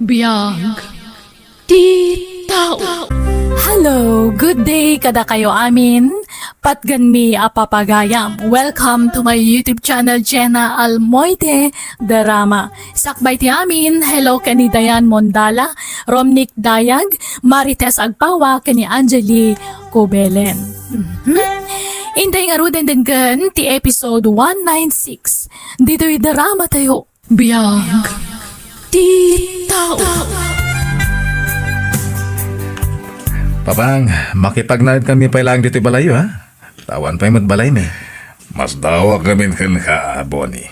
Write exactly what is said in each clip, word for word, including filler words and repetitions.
Biag ti tao. Hello, good day kadakayo amin. Patgenmi a papagayam. Welcome to my YouTube channel, Jenna Almoite Drama. Sakbay ti amin, hello ken ni Dayan Mondala, Romnick Dayag, Marites Agpawa, ken ni Angeli Cubelen. Mhm. Intay ngaruden denggen ti episode one nine six. Ditoy drama tayo. Biag ti tao. Papang, makipagnaed kami pay laeng ditoy balayyo, ha? Ta awan pay met balaymi. Masdaawak ngamin kenka, Bonnie.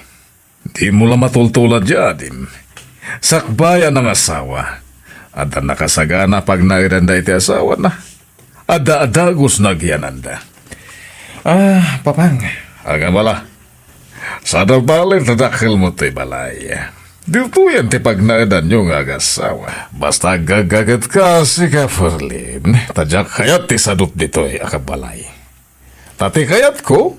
Dimo la matultulad ti adim. Sakbay a nangasawa. Adda nakasagana a pagnaedan dayta asawana. Adda a dagusna agyananda. Ah, Papang. Agabala. Sadaldalit ta dakkelmo ti balay. Ditoyen ti pagnaedanyo nga agasawa. Basta aggaggagetka, sika, Ferlin, ta diak kayat ti sadut ditoy a kabalay. Ta ti kayatko,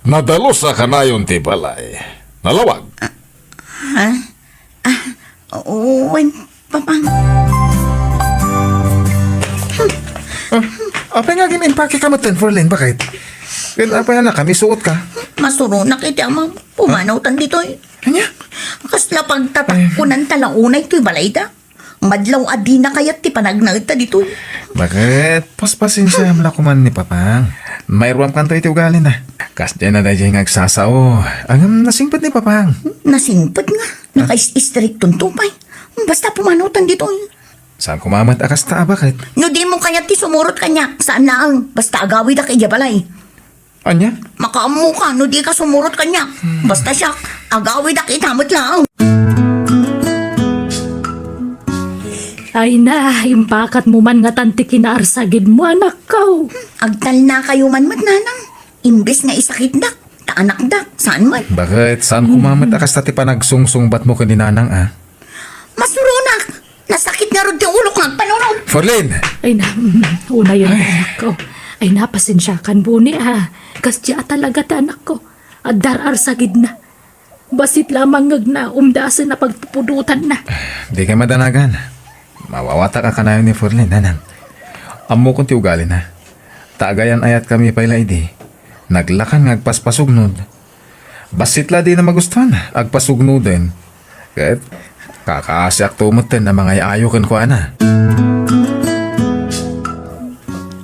nadalus a kanayon ti balay. Nalawag. Ha? Ah, wen, Papang. Ah, apay nga agin-impake ka metten, Ferlin? Bakit? Ken apay a nakamisuot ka? Masuronak iti ama. Pumanawtan ditoy. Ania? Kasla pagtatakkunan ta la unay toy balayda. Madlaw a dina kayat ti panagnaedta ditoy. Bakit? Paspasensiam la koman ni Papang. Mairuamkanto iti ugalina. Kasdiay na daydiay nga agsasao. Ngem nasingpet ni Papang. Nasingpet nga? Nakais-istriktonto pay. Basta pumanawtan ditoy. Saan koma met a kasta a bakit? No dimo kayat ti sumurot kaniak, saan laeng. Basta agawidak idiay balay. Ania? Makaammoka no dika sumurot kaniak. Basta siak, agawidak ita met laeng. Ay na, impakatmo man ngatan ti kinaarsagidmo, anakko. Agtalnakayo man met, nanang. Imbes nga isakitdak, ta anakdak, saan met? Bakit? Saan koma met a kasta ti panagsungsungbatmo ken ni nanang, a? Masuronak! Nasakit ngarud ti ulok nga agpanunot. Ferlin! Ay na, mm, unayen, anakko. Ay na, pasensiakan, Bonnie, a. Kasdiay a talaga ti anakko. Adda ar-arsagidna. Bassit la a mangngegna, umdasen a pagpupudotanna. Dikay madanagan. Mawawatak a kanayon ni Ferlin, nanang. Ammokon ti ugalina. Ta agayan-ayatkami pay la idi. Naglakan nga agpaspasugnod. Bassit la dina magustuhan, agpasugnoden. Ket kakaasiakto metten a mangay-ayo kenkuana.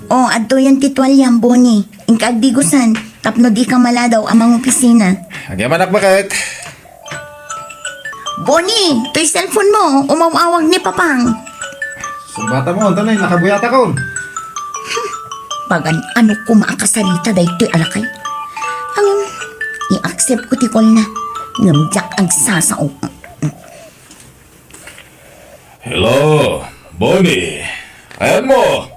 O, adtoyen ti tualiam, Bonnie. Inka agdigusan, tapno dika maladaw a mangopisina. Agyamanak, bakit? Bonnie, toy cellphone mo, umaw-awag ni Papang. Sumbata mo, anta na, nakabuyatakon. Pagan-ano koma a kasarita daytoy a lakay? Ang i-accept ko ti call na. Ngem diak agsasao. Hello, Bonnie. Ayanmo?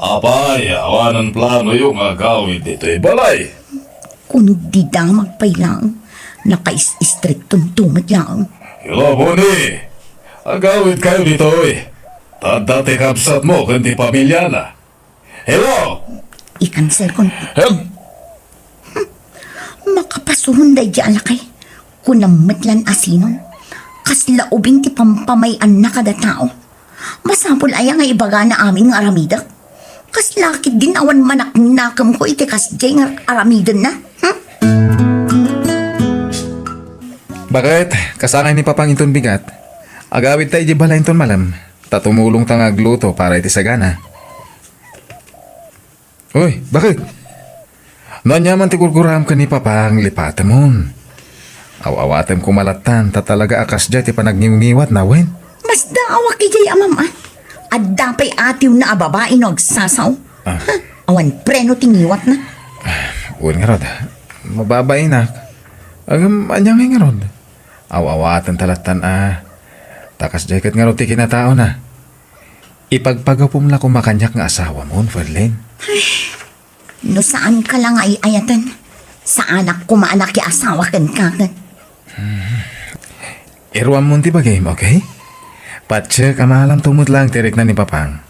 Apay, awanen planoyo nga agawid ditoy balay? Kundi damag pay laeng, nakais-istriktonto met laeng. Hello, Bonnie. Agawidkayo ditoy. Ta adda ti kabsatmo ken ti pamiliana. Hello? I-cancel kon. Help! Makapasuron daydiay a lakay. Kunam met lan a sinon. Kasla ubing ti pampamay-anna kada tao. Masapul aya nga ibagana amin nga aramidek? Kasla ketdin awan manaknakemko iti kasdiay nga aramidenna? Hmm? Bakit? Kasangay ni Papang inton bigat. Agawidta idiay balay inton malem. Ta tumulongta nga agluto para iti sagana. Uy, bakit? No aniaman ti gurguraem ken ni Papang, lipatemon. Aw-awatem koma lattan, ta talaga a kasdiay ti panagngimngiwatna, wen? Masdaawak idiay amam, a. Adda pay atiwna a babai no agsasao. Ah. Ha? Awan preno ti ngiwatna. Wen ngarud, mababainak. Ngem ania ngay ngarud? Aw-awatenta lattan, a. Ta kasdiay ket ngarud ti kinataona. Ipagpagapom la koma kaniak nga asawamon, Ferlin. No saanka la nga ay-ayaten, saanak koma a nakiasawa kenka ket. Hmm. Iruammon ti bagim, okay? Patiek a maalamto met laeng ti rikna ni Papang.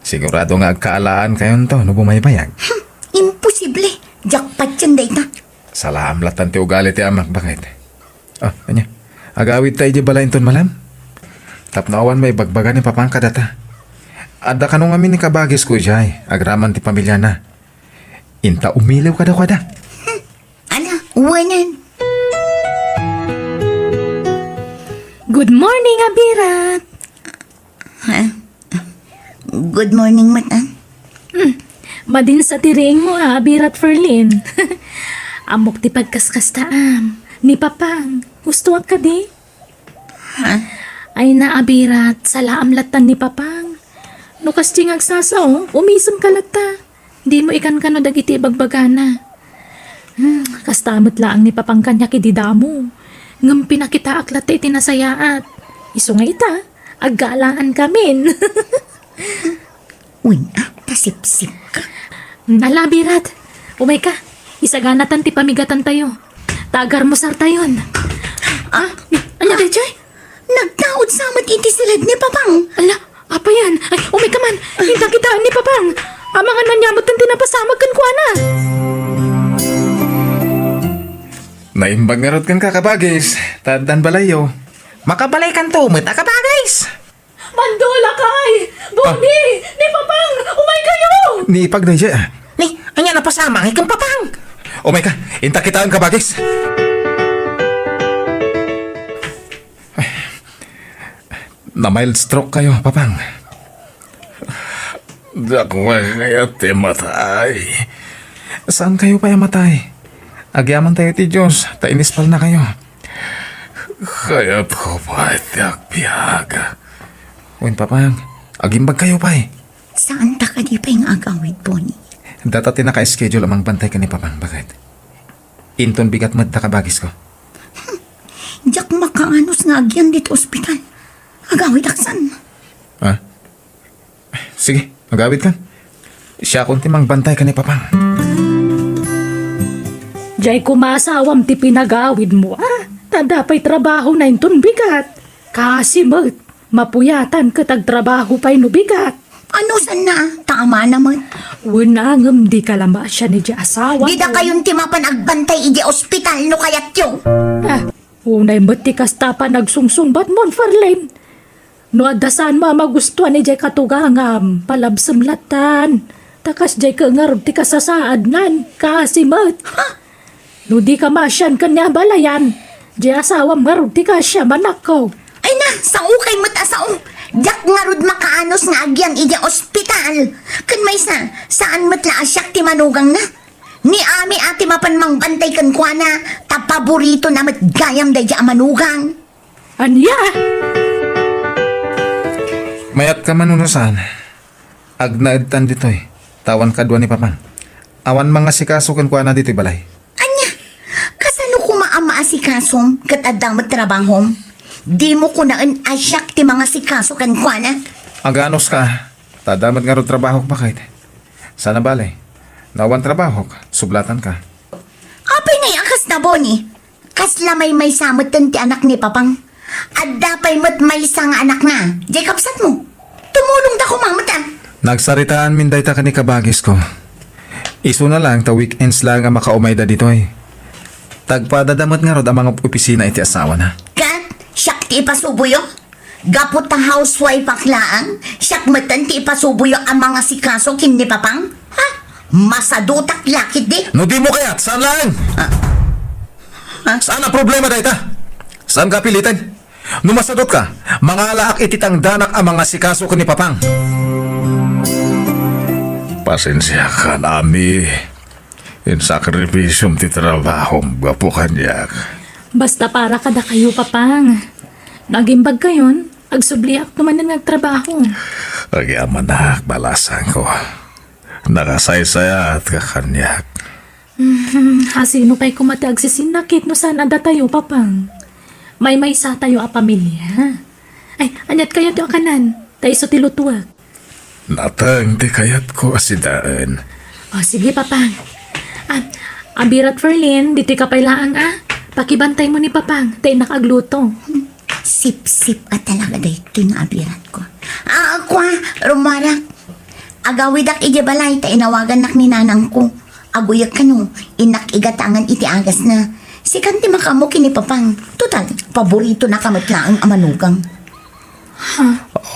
Sigurado nga agkaalaankayon no bumaybayag. Hmm, imposible. Diak patien dayta. Salaam lattan ti ugali ti amak, bakit? Ah, ania? Agawidta idiay balay inton malem? Tapno awan maibagbaga ni Papang kadata. Adda kano ngamin ni kabagisko idiay, agraman ti pamiliana. Inta umiliw kadakuada. Ala, uwanan. Good morning, Abirat! Ha? Good morning, Matan. Hmm. Madin sa ti riingmo, a, Abirat Ferlin. Ammok ti pagkaskastaam. Ni Papang, hustoak kadi? Ha? Ay na, Abirat, salaam lattan ni Papang. No kasdi nga agsasao, umisem ka latta. Dimo ikankano dagiti ibagbagana. Hmm, kasta met laeng ni Papang kaniak idi damo. Ngem pinakitaak latta iti nasayaat. Isu nga ita, aggalaan kamin. Wen, a, ta sipsipka. Ala, Abirat, umayka. Isaganatan ti pamigatantayo. Ta agarmusartayon. A, ania daydiay? Nagtaud sa met iti siled ni Papang. Ala, apayan? Ay, umayka man. Inta kitaen ni Papang. Amangan ania met ti napasamak kenkuana. Naimbag ngarud kenka, kabagis, ta addan balayyo. Makabalaykanto met a kabagis. Mando, lakay! Boni! Ah. Ni Papang! Umaykayo! Ni Ipag daydiay, a. Ni, ania napasamak ken Papang? Umayka, inta kitaen, kabagis. Na-mild stroke kayo, Papang. Dakkel kayat ti matay. Saankayo pay a matay? Agyamantayo ti Dios, ta inispalnakayo. Kayatko pay ti agbiag. Wen, Papang, agimbagkayo pay. Saanta kadi pay nga agawid, Boni? Data ti naka-schedule a mangbantay ken ni Papang, baket. Inton bigat met da, kabagisko. Diak makaanus nga agyan ditoy ospital. Agawidak san. Ah? Sige, agawidkan. Siakon ti mangbantay ken ni Papang. Diay koma asawam ti pinagawidmo, a? Ta adda pay trabahona inton bigat. Kasi met, mapuyatan ket agtrabaho pay no bigat. Ano sanna? Ta amana met. Wen, ngem dika la maasian idiay asawam. Didakayon ti mapan agbantay idiay ospital no kayatyo. Ah, unay met ti kasta pay a nagsungsungbatmon, Ferlin. No adda saanmo a magustuan idiay katugangam, palabsem lattan. Ta kasdiay ket ngarud ti kasasaadnan, kasi met. Ha? No dika maasian ken ni abalayan, diay asawam ngarud ti kaasiam, anakko. Ay na, saokay met a sao. Diak ngarud makaanus nga agyan idiay ospital. Ken maysa, saan met la a siak ti manugangna. Ni Ami a ti mapan mangbantay kenkuana, ta paboritona met gayam daydiay a manugang. Ania? Mayat ka man wenno saan, agnaedtan ditoy, ta awan kadua ni Papang. Awan mangasikaso kenkuana ditoy balay. Ania? Kasano koma a maasikasom ket adda met trabahom? Dimo kunaen a siak ti mangasikaso kenkuana? Aganuska, ta adda met ngarud trabahok, baket. Saan a bale, no awan trabahok, sublatanka. Apay ngay a kasta, Boni? Kasla maymaysa metten ti anak ni Papang. Adda pay met maysa nga anakna, diay kabsatmo. Tumulongda koma met, a. Nagsaritaanmin dayta ken ni kabagisko. Isuna laeng ta weekends laeng a makaumayda ditoy. Tagpadada met ngarud a mangopisina iti asawana. Ket siak ti ipasuboyo? Gapu ta housewifeak laeng, siak metten ti ipasuboyo a mangasikaso ken ni Papang? Ha? Masadutak la ketdi? No dimo kayat, saan laeng? Ah. Ah? Saan a problema dayta? Saanka a piliten? No masadutka, mangalaak iti tangdanak a mangasikaso ken ni Papang. Pasensiakan, Ami. Insakripisiom ti trabahom gapu kaniak. Basta para kadakayo, Papang. No agimbagkayon, agsubliak no manen nga agtrabaho. Agyamanak, balasanko. Nakasaysayaatka kaniak. Hmm, asino pay koma ti agsisinnakit no saan a datayo, Papang? Maymaysatayo a pamilia. Ay, aniatkayo ti akanan? Ta isu ti lutuak. Nateng ti kayatko a sidaen. O, sige, Papang. Ah, Abirat Ferlin, ditoyka pay laeng, a. Pakibantaymo ni Papang, ta innak agluto. Sipsip a talaga daytoy nga abiratko. Ah, kua, rumuarak. Agawidak idiay balay ta inawagannak ni nanangko. Aguyek kano, innak igatangan iti agasna. Sikan ti makaammo ken ni Papang. Total, paboritonaka met laeng a manugang.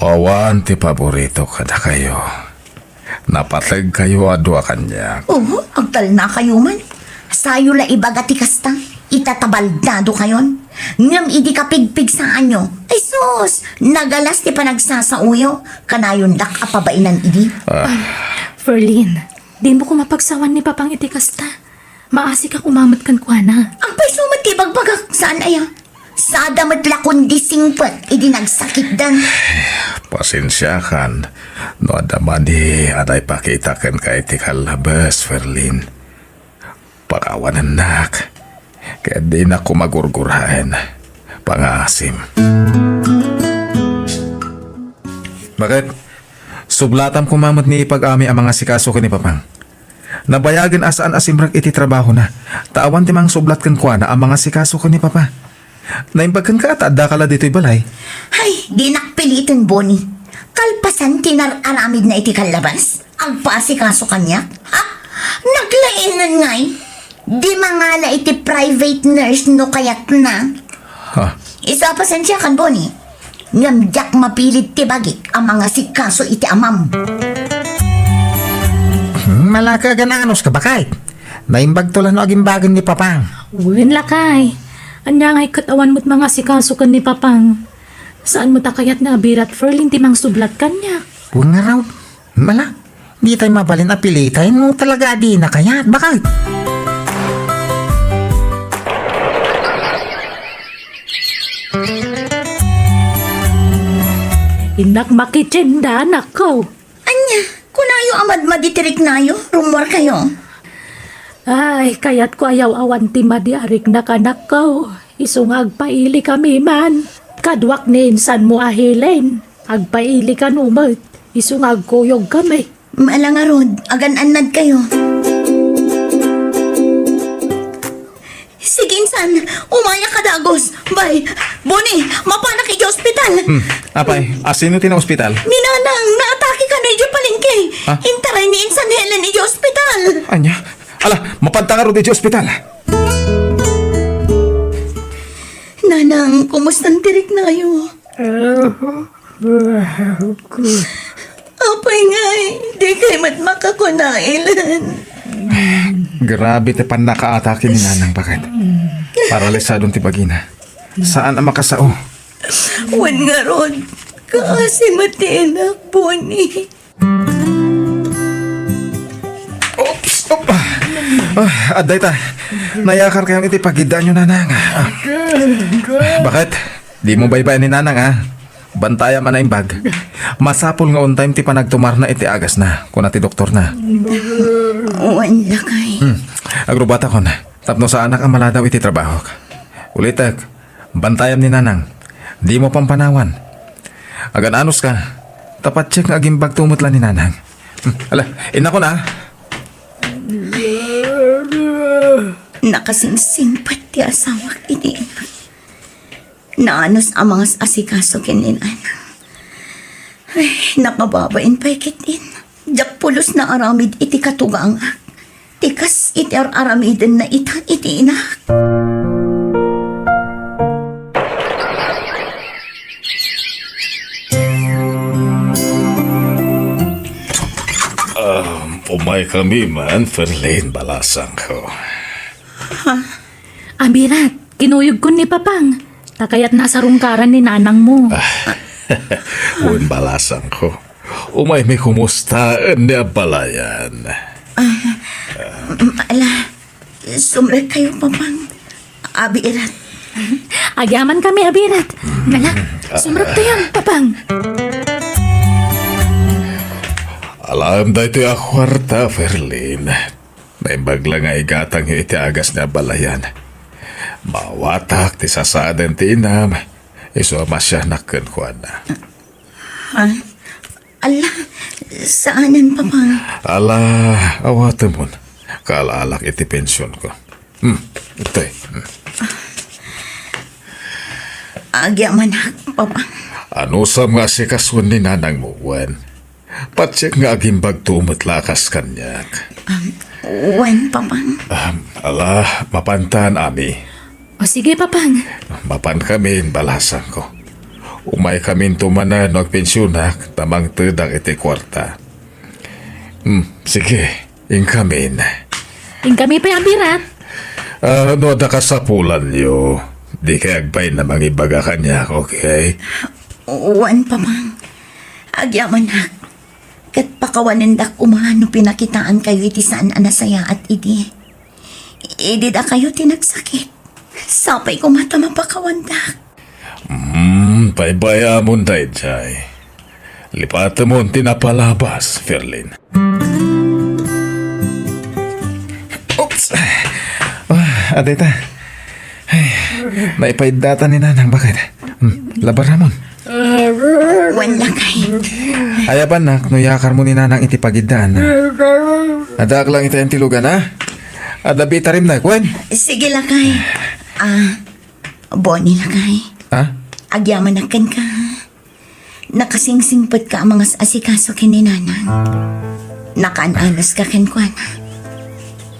Awan ti paboritok kadakayo. Napategkayo a dua kaniak. Oo, agtalnakayo man. Sayo la ibaga ti kasta, ita ta baldadokayon. Ngem idi kapigpigsaanyo, ay sus, nagalas ti panagsasaoyo, kanayon dak a pabainan idi. Ah. Ferlin, dimo ko mapagsawan ni Papang iti kasta. Maasika koma met kenkuana. Agpayso met ti ibagbagak, saan aya? Sada met la kundi singpet idi nagsakitdan. Pasensiakan no adda madi a naipakita kenka iti kallabes, Ferlin. Pakawanennak, ket dinak koma gurguraen. Pangaasim. Bakit? Sublatam koma met ni ipag-ami a mangasikaso ken ni Papang. Nabayagen a saan a simrek iti trabahona, ta awan ti mangsublat kenkuana a mangasikaso ken ni Papa. Naimbag kenka ta addaka la ditoy balay. Ay, dinak piliten, Boni. Kalpasan ti nar-aramidna iti kallabas, agpaasikaso kaniak. Ha? Naglaenen ngay? Di mangala iti private nurse no kayatna. Ha? Isu a pasensiakan, Boni. Ngem diak mapilit ti bagik a mangasikaso iti amam. Hmm, malaka agan-anos ka, baket? Naimbagto la no agimbagen ni Papang. Wen, lakay. Ania ngay ket awan met mangasikaso ken ni Papang? Saan met a kayatna a birat Ferlin ti mangsublat kaniak? Wen ngarud. Mala, ditay mabalin a piliten no talaga a dina kayat. Baket? Innak makitienda, anakko. Ania, kunayo a madmadi ti riknayo, rummuarkayo. Ay, kayatko a yaw-awan ti madi a riknak, anakko. Isu nga agpailikami man. Kaduak ni insanmo a Helen. Agpaili kano met. Isu nga agkuyogkami. Mala ngarud, agan-annadkayo. Sige, insan, umayak a dagus. Bay, Boni, mapanak idiay ospital. Hmm, apay, a sino ti naospital? Ni Nanang, naatake kano idiay palengke. Ah? Intaray ni Insan Helen idiay ospital. Ania? Ala, mapanka ngarud idiay ospital. Nanang, kumusta ti riknayo? Apay ngay, dikay met makakuna, Helen. Grabe ti pannakaatake ni Nanang, baket. Paralisadon ti bagina. Saan a makasao. Wen ngarud, kaasi met ti inak, Boni. Oops! Op! Ah, adda ita. Nayakarkayon iti pagiddaanyo, Nanang. Ah. Baket? Dimo baybay ni Nanang, a. Bantayam a naimbag. Masapul nga on time ti panagtumarna iti agasna, kuna ti doktorna. Wen, lakay. Hmm. Agrubatakon. Tapno saanak a maladaw iti trabahok. Ulitek, bantayam ni Nanang. Dimo pampanawan. Agan-anos ka. Ta patiek nga agimbagto met la ni Nanang. Hmm, ala, innakon a. Nakasingsingpet ti asawak iti inak. Naanos a mangas-asikaso ken ni Nanang. Ay, nakababain pay ket in. Diak pulos naaramid iti katugangak. Ti kas iti ar-aramidenna ita iti inak. Um, umaykami man, Ferlin, balasangko. Ha? Abirat, kinuyogkon ni Papang. Ta kayatna a sarungkaran ni Nanangmo. Wen, balasangko. Umaymi kumustaen ni abalayan. Ah, ala, sumrekkayo, Papang. Abirat. Agyamankami, Abirat. Ala, sumrektayon, Papang. Alaem daytoy a kuarta, Ferlin. Naimbag la nga igatangyo iti agas ni abalayan. Maawatak ti sasaaden ti inam, isu a masianak kenkuana. Ha? Ala, saanen, Papang. Ala, awatemon. Kaalaalak iti pensionko. Hmm, itoy. Hmm. Agyamanak, Papang. Anusam nga asikasuen ni nanangmo, wen? Patiek nga agimbagto met la a kas kaniak. Um, wen, Papang. Um, ala, mapantan, Ami. O sige, Papang. Mapankamin, balasangko. Umaykaminto manen no agpensionak ta mangtedak iti kuarta. Hmm, sige, inkamin. Inkami pay a birat. Ah, no adda kasapulanyo, dikay agbain a mangibaga kaniak, okay? Wen, Pamang. Agyamanak. Ket pakawanendak koma no pinakitaankayo iti saan a nasayaat idi. Idi dakayo ti nagsakit. Sapay koma ta mapakawandak. Hmm, baybay-amon daydiay. Lipatemon ti napalabas, Ferlin. Oops. Ah, adda ita. Ay, naipaiddaatan ni Nanang, baket. Hmm, labaramon. Wen, lakay. Ayabannak no yakarmo ni Nanang iti pagiddaan. Addaak lang ita iti lugan, ha? Adda bitarimnak, wen? Sige, lakay. Ah, Boni, lakay. Ha? Agyamanak kenka. Nakasingsingpetka a mangas-asikaso ken ni Nanang. Nakaan-anuska kenkuana.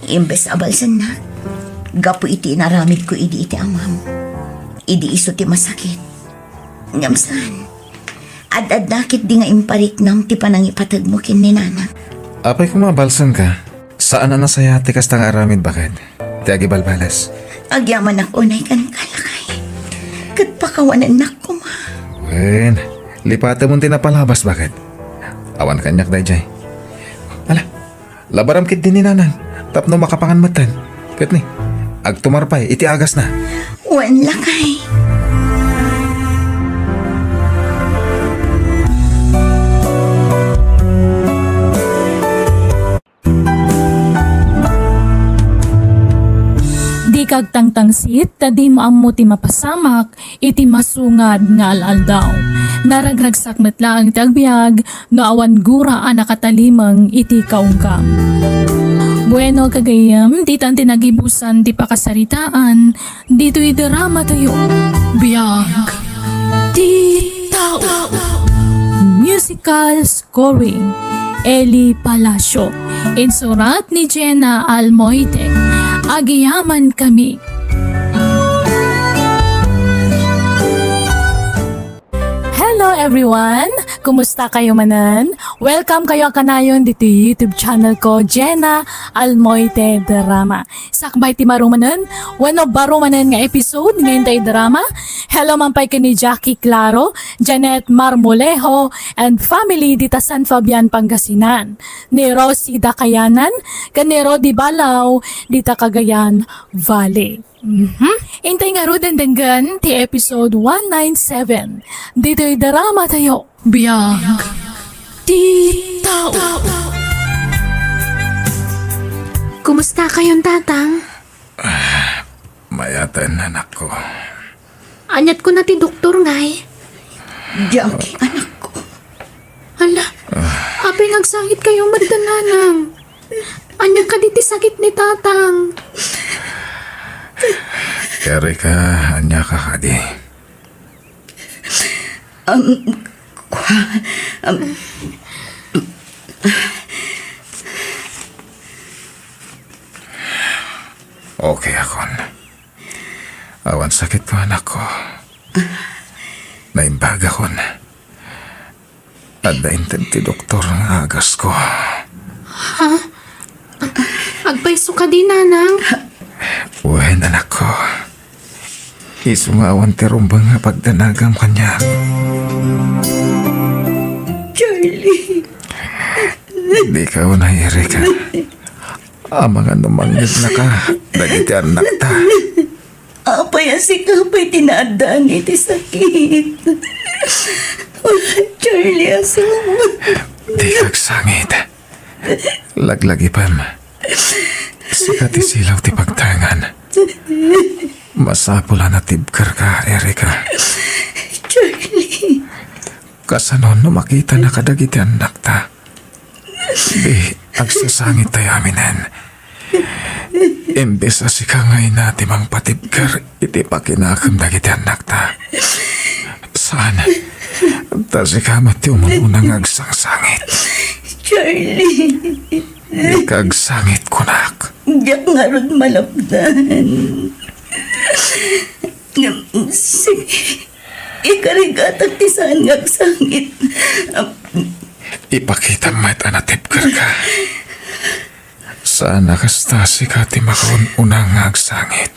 Imbes a balsennak, gapu iti inaramidko idi iti amam, idi isu ti masakit. Ngem saan. Ad-adda ketdi nga impariknam ti panangipategmo ken ni Nanang. Apay koma a balsenka? Saan a nasayaat ti kasta nga aramid, baket. Ti agibalbalas. Agyamanak unay kenka, lakay. Ket pakawanennak koma. Wen, lipatemon ti napalabas, baket. Awan kaniak daydiay. Ala, labaram ketdi ni Nanang tapno makapangan metten. Ket ni, agtumar pay iti agasna. Wen, lakay. Dika agtangtangsit ta dimo ammo ti mapasamak iti masungad nga al-aldaw. Naragragsak met laeng ti agbiag no awan gura a nakatalimeng iti kaungkam. Bueno, gagayyem, ditan ti nagibusan ti pakasaritaan ditoy drama tayo. Biag ti tao. Musical scoring, Eli Palacio. Insurat ni Jenna Almoite. Agyamankami. Hello everyone! Kumusta kayo manen? Welcome kayo kanayon ditoy YouTube channel ko, Jenna Almoite Drama. Sakbay ti marumanen, wenno barumanen nga episode nga intay drama, hello man pay ken ni Jackie Claro, Janet Marmolejo, and family dita San Fabian, Pangasinan, ni Rosie Dakayanan, ken ni Rodi Balaw dita Cagayan Valley. Mhm. Intay ngaruden denggen ti episode one nine seven. Ditoy drama tayo. Biag ti tao. Kumusta kayon, Tatang? Ah, mayaten, anakko. Aniat kuna ti doktor, ngay? Jackie, anakko. Ala, apay nga agsangit kayo met da Nanang? Ania kadi ti sakit ni Tatang? Erika, ania ka kadi? Um, kua-, um, Okay akon. Awan sakitko, anakko. Naimbagakon. Adda inted ti doktor nga agasko. Ha? Agpayso kadi, Nanang? Wen, anakko. Isu nga awan ti rumbeng nga pagdanagam kaniak. Charlie. Dika unay, Erika. Amangan no mangngegna ka dagiti annakta. Apay a sika pay ti naaddaan iti sakit? Charlie, asawa. Dika agsangit. Laglagipem. Sika ti silaw ti pagtaengan. Masapul a natibkerka, Erika. Charlie. Kasano no makitana kadagiti annakta? Di, agsasangit tayo aminen. Imbes a sika nga ina ti mangpatibker iti pakinakem dagiti annakta. Saan? Ta sika met ti umuna nga agsangsangit. Charlie. Dika agsangit, kunak. Diak ngarud malapdan. Sige. Ikarigatak ti saan nga agsangit. Ipakitam met a natibkerka. Saan a kasta, sika ti makaun-una nga agsangit.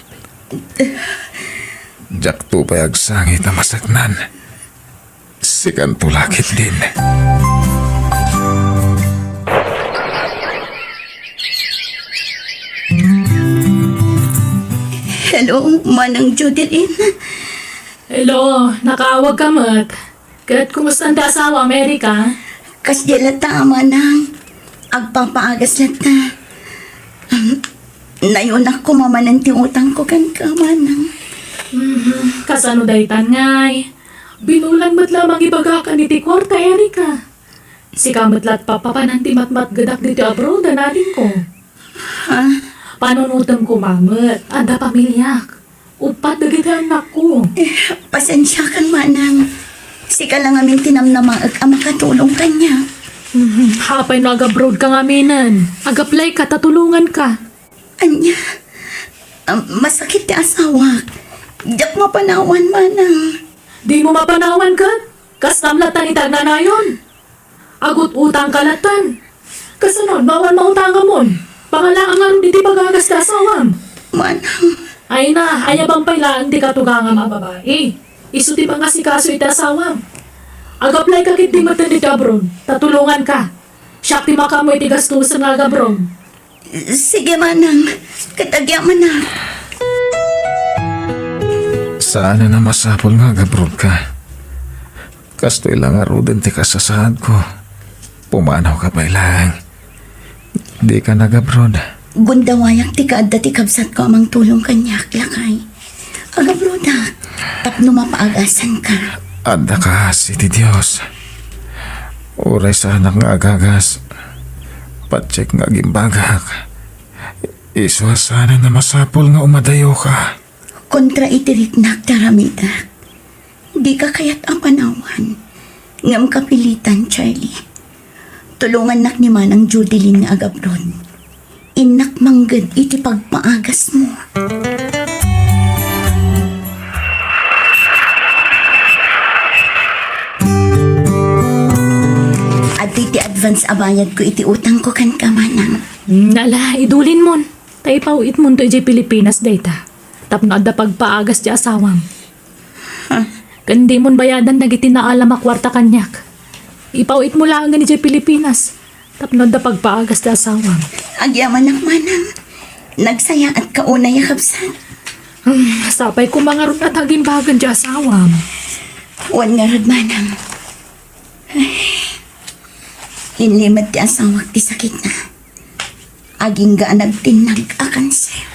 Diakto pay agsangit a masaknan. Sikanto la ketdin. Hello, Manang Jodeline. Hello, nakaawag ka met. Ket kumusta ti asawa, America? Kasdiay latta, Manang. Agpapaagas latta. Nayonak koma manen ti utangko kenka, Manang. Mhm, kasano daytan ngay? Binulan met la mangibagakan iti kuarta, Erika. Sika met la't papapanan ti matmatgedak ditoy abroad a nadingko. Ha? Panunotem koma met, adda pamiliak. Uppat dagiti annakko. Eh, pasensiakan, Manang. Sika la ngamin ti namnamaek a makatulong kaniak. Mhm. Apay no agabroad ka ngaminen? Agaplayka ta tulonganka. Ania? Ah, masakit ti asawak. Diak mapanawan, Manang. Dimo mapanawan ket? Kastam latta ti agnanayon. Agut-utangka lattan. Kasano no awan mautangamon? Pangalaam ngarud iti pagagas ti asawam. Manang. Ay na, ayabam pay laeng ti katugangam a babai. Isu ti pangasikaso iti asawam. Agaplayka ketdi metten iti abroad, ta tulonganka. Siak ti makaammo iti gastosen nga agabroad. Sige, Manang. Ket agyamanak. Saanen a masapul nga agabroadka. Kastoy la ngaruden ti kasasaadko. Pumanawka pay laeng. Dika nagabroad. Gundawayak ti kaadda ti kabsatko a mangtulong kaniak, lakay. Agabroadak, tapno mapaagasanka. Adda kaasi ti Dios. Uray saanak nga agagas, patiek nga agimbagak. Isu a saanen a masapul nga umadayoka. Kontra iti riknak ti aramidek. Dika kayat a panawan. Ngem kapilitan, Charlie. Tulongannak ni Manang Judeline nga agabroad. Innak mangged iti pagpaagasmo. Adtoy ti advance a bayadko iti utangko kenka, Manang. Nala, idulinmon. Ta ipaw-itmonto idiay Pilipinas dayta. Tapno adda pagpaagas ti asawam. Ha? Ken dimon bayadan dagiti naalam a kuarta kaniak. Ipaw-itmo laengen idiay Pilipinas. Tapno adda pagpaagas ti asawam. Agyamanak, Manang. Nagsayaatka unay a kabsat. Hmm, sapay koma ngarud a ta agimbagan ti asawam. Wen ngarud, Manang. Ay, inlimed ti asawak ti sakitna. Agingga a nagtinnag a kanser.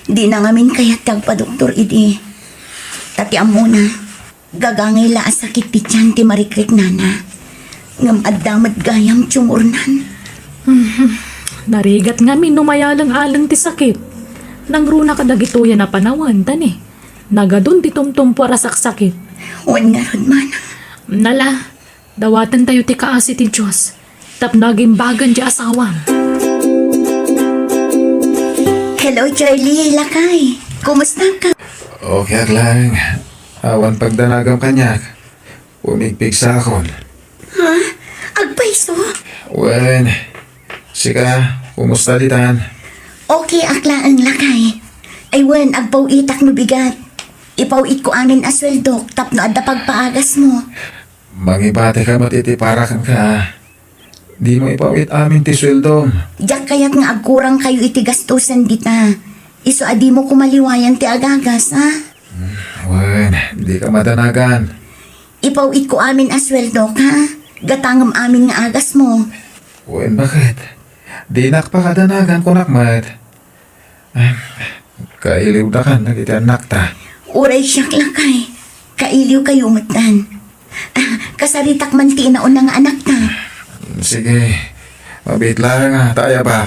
Dina ngamin kayat ti agpadoktor idi. Ta ti ammona, gagangay la a sakit ti tian ti marikriknana. Ngem adda met gayam ti umurnan. Narigat ngamin no mayaleng-aleng ti sakit. Nangruna kadagitoy a panawen, ta ni, nagadun ti tumtumpuar a saksakit. Wen ngarud, Manang. Nala, dawatentayo ti kaasi ti Dios tapno agimbagan ti asawam. Hello, Charlie, lakay. Kumustaka? Okay ak laeng. Awan pagdanagam kaniak. Pumigpigsakon. Ha? Agpayso? Wen, sika, kumusta ditan? Okay ak laeng, lakay. Ay wen, agpaw-itak no bigat. Ipaw-itko amin a sueldok tapno adda pagpaagasmo. Mangibatika met iti para kenka. Dimo ipaw-it amin ti sueldom. Diak kayat nga agkurangkayo iti gastosen dita. Isu a dimo koma liwayan ti agagas, ha? Wen, dika madanagan. Ipaw-itko amin a sueldok, ha? Gatangem amin nga agasmo. Wen, baket? Dinak pakadanagan, kunak met. Em, kailiwdakan dagiti annakta. Uray siak lakay, kailiwkayo metten. Ah, kasaritak man ti inauna nga anakta. Sige, mabiit laeng a ta ayabak.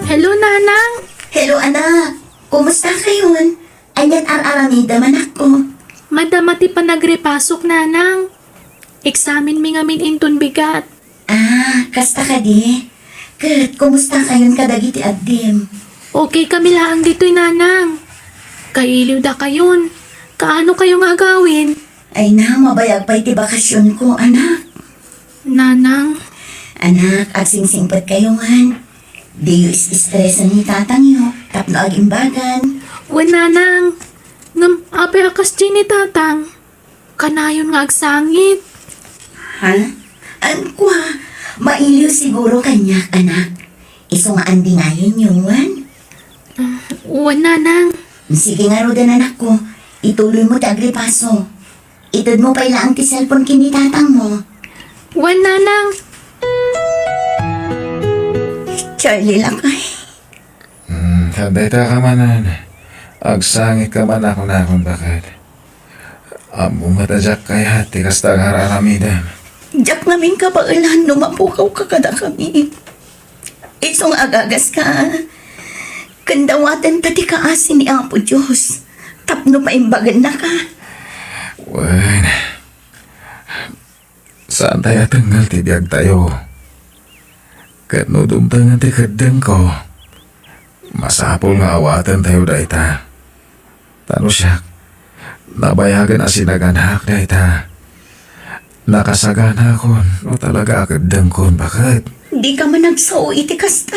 Hello, Nanang. Hello, anak. Kumusta kayon? Aniat ar-aramidem, anakko? Madama ti panagrepasok, Nanang. Eksaminmi ngamin inton bigat. Ah, kasta kadi? Ket kumusta kayon kadagiti addim? Okay kami laeng ditoy, Nanang. Kailiwdakayon. Kaano kayo nga agawid? Ay na, mabayag pay ti bakasionko, anak. Nanang. Anak, agsingsingpet kayo ngan. Diyo is-estresen ni tatangyo, tapno agimbagan. Wen, nanang. Ngem apay a kasdiay ni tatang? Kanayon nga agsangit. Ha? An kua, mailiw siguro kaniak, anak. Isu nga andingayenyo, wen? Ah, wen, nanang. Sige ngaruden, anakko. Ituloymo ti agripaso. Itedmo pay laeng ti cellphone ken ni tatangmo. Wen, nanang. Charlie, lakay. Hmm, dayta ka manen. Agsangitka man a kunakon, baket. Ammom met a diak kayat ti kasta nga ar-aramidem. Diak ngamin kabaelan no mapukawka kadakami. Isu nga agagaska, ken dawatenta ti kaasi ni Apo Dios tapno paimbagennaka. Wen, saantayo a tengngel ti biagtayo. Ket no dumtengen ti keddengko, masapul nga awatentayo dayta. Ta no siak, nabayagen a sinaganak dayta. Nakasaganakon no talaga a keddengkon, baket. Dika man agsao iti kasta.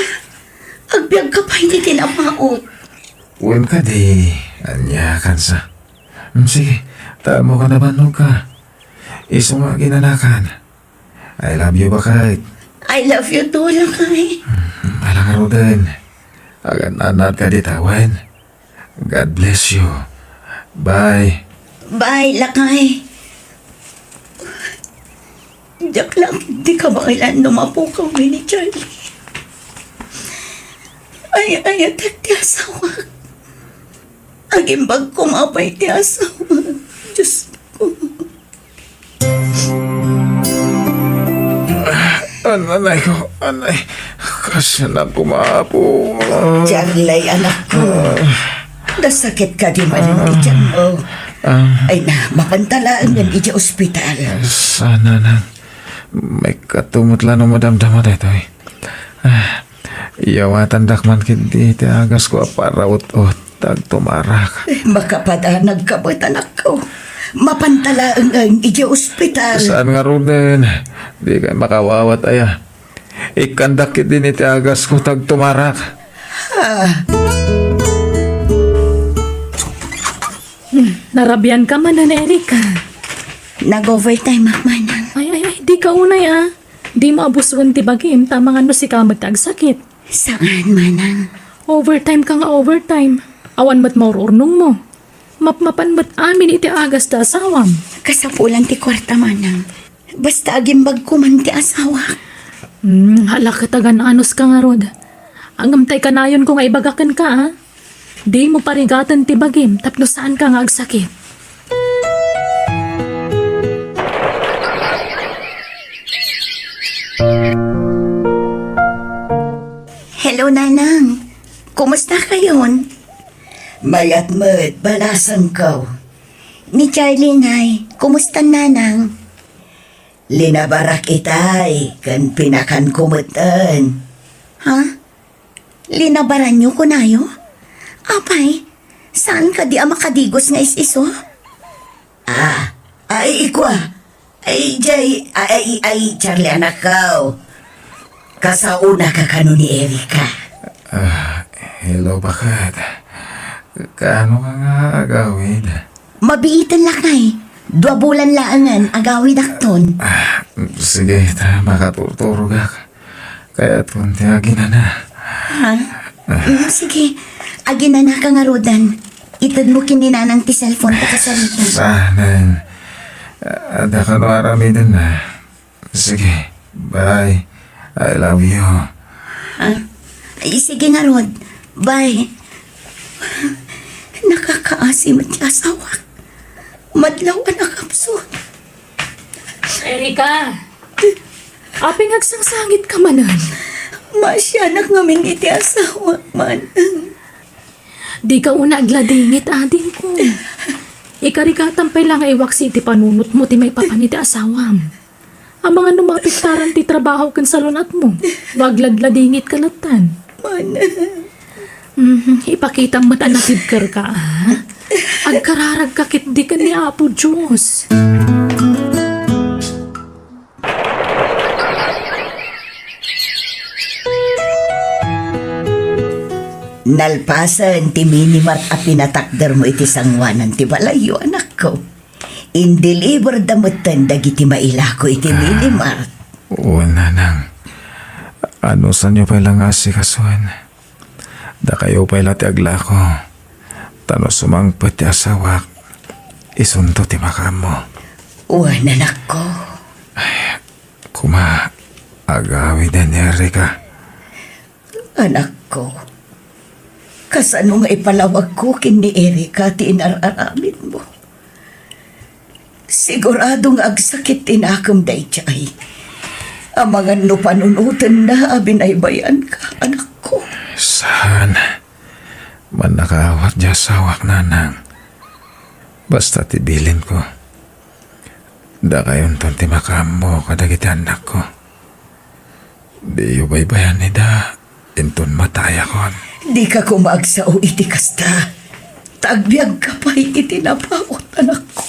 Agbiagka pay iti tinapaot. Wen kadi, ania kansa? Hmm, sige, ta ammoka nabannogka. Isu nga aginanakan. I love you, baket. I love you too, lakay. Hmm, ala ngaruden. Agan-anad ka dita, wen. God bless you. Bye. Bye, lakay. Diak la ketdi kabaelan no mapukawmi ni Charlie. Ay-ayatek ti asawak. Agimbag koma pay ti asawak. Diyos ko. Anay ko, anay. Kasla ko, Apo. Charlie, anakko. Nasakit kadi manen ti tianmo? Ah. Ay na, mapanta laengen idiay ospital. Saan, nanang. Maikkato met la no madamdama daytoy. Ah, iyawatandak man ketdi ti agasko a paraut-ot. Tagtumarak. Eh, makapadanagka met, anakko. Mapanta laengen idiay ospital. Saan ngaruden? Dikay makawawat aya. Ikkandak ketdi iti agasko, tagtumarak. Ah. Hmm, narabianka manen, Erica. Nag-overtime ak, manang. Ay, ay, ay, dika unay, ah. Dimo abusen ti bagim, ta amangan no sika met ti agsakit. Saan, manang. Overtime ka nga overtime. Awan met maur-urnongmo. Mapmapan met amin iti agas da asawam. Kasapulan ti kuarta, manang. Basta agimbagko man ti asawak. Hmm, hala ket agan-anos ka ngarud. Ngem tay kanayonko nga ibaga kenka, a. Dimo parigaten ti bagim tapno saanka nga agsakit. Hello, Nanang. Kumusta kayon? Mayat met, balasangko. Ni Charlie, Nay, kumusta, Nanang? Linabarak itay, ken pinakanko meten. Ha? Linabaranyo, kunayo? Apay, saan kadi a makadigos nga is-iso? Ah, ay, ikua. Ay, jay, ay, ay, Charlie, anakko. Kasaonaka kano ni Erica? Ah, hello, baket. Kaano ka nga agawid? Mabiiten, lakay. Dua bulan laengen agawidakton. Ah, sige, ta makaturturogak. Kayatkon ti aginana. Ha? Mm, sige. Aginanaka ngaruden. Itedmo ken ni Nanang ti cellphone ta kasarita. Saan? Adda kano aramiden na. Sige, bye. I love you. Ah, ay, sige ngarud. Bye. Nakakaasi met ti asawak. Madlaw a nakapsut. Erica! Apay nga agsangsangitka manen? Maasianak ngamin iti asawak, manang. Dika unay agladingit, adingko. Ikarigatan pay la nga iwaksi iti panunotmo ti maipapan iti asawam. Amangan no maapektaran ti trabaho ken salun-atmo, no agladladingitka lattan. Manang. Mhm, ipakitam met a napibkerka, a? Agkararagka ketdi ken ni Apo Dios. Nalpasen ti minimart a pinatakdermo iti sangoanan ti balayyo, anakko. Indeliberda metten dagiti mailako iti minimart. Wen, nanang. Anusanyo pay la nga asikasuen. Dakayo pay la ti aglako. Ta no sumangpet ti asawak, isunto ti makaammo. Wen, anakko. Ay, kuma, agawiden ni Erika. Anakko, kasano nga ipalawagko ken ni Erika ti inar-aramidmo? Sigurado nga agsakit ti nakem daydiay. Amangan no panunotenna a binaybayanka, anakko. Saan? Mannakaawat diay asawak, nanang. Basta ti bilinko, dakayonton ti makaammo kadagiti annakko. Diyo baybayan ida, inton matayakon. Dika koma agsao iti kasta. Ta agbiagka pay iti napaut, anakko.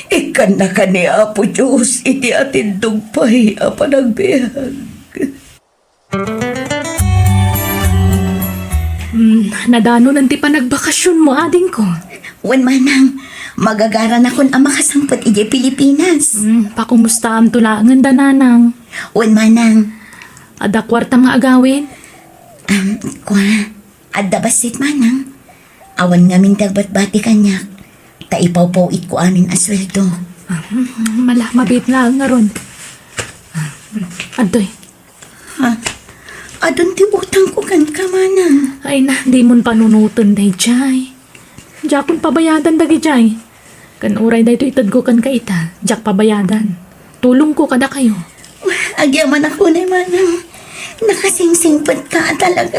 Ikkannaka ni Apo Dios iti atindog pay a panagbiag. Hmm, nadanonen ti panagbakasionmo, adingko. Wen, manang, magagaranakon a makasangpet idiay Pilipinas. Hmm, pakumustaamto laengen da, nanang. Wen, manang. Adda kuartam nga agawid? Um, kua, adda bassit, manang. Awan ngamin ti agbatbati kaniak, ta ipawpaw-itko amin a sueldo. Ah, hmm, mala, mabiit laeng ngarud. Ah, hmm, adtoy. Ha? Adun ti utangko kenka, manang. Ay na, dimon panunoten daydiay. Diakon pabayadan dagidiay. Ken uray daytoy itedko kenka ita, diak pabayadan. Tulongko kadakayo. Agyamanak unay, manang. Nakasingsingpetka a talaga.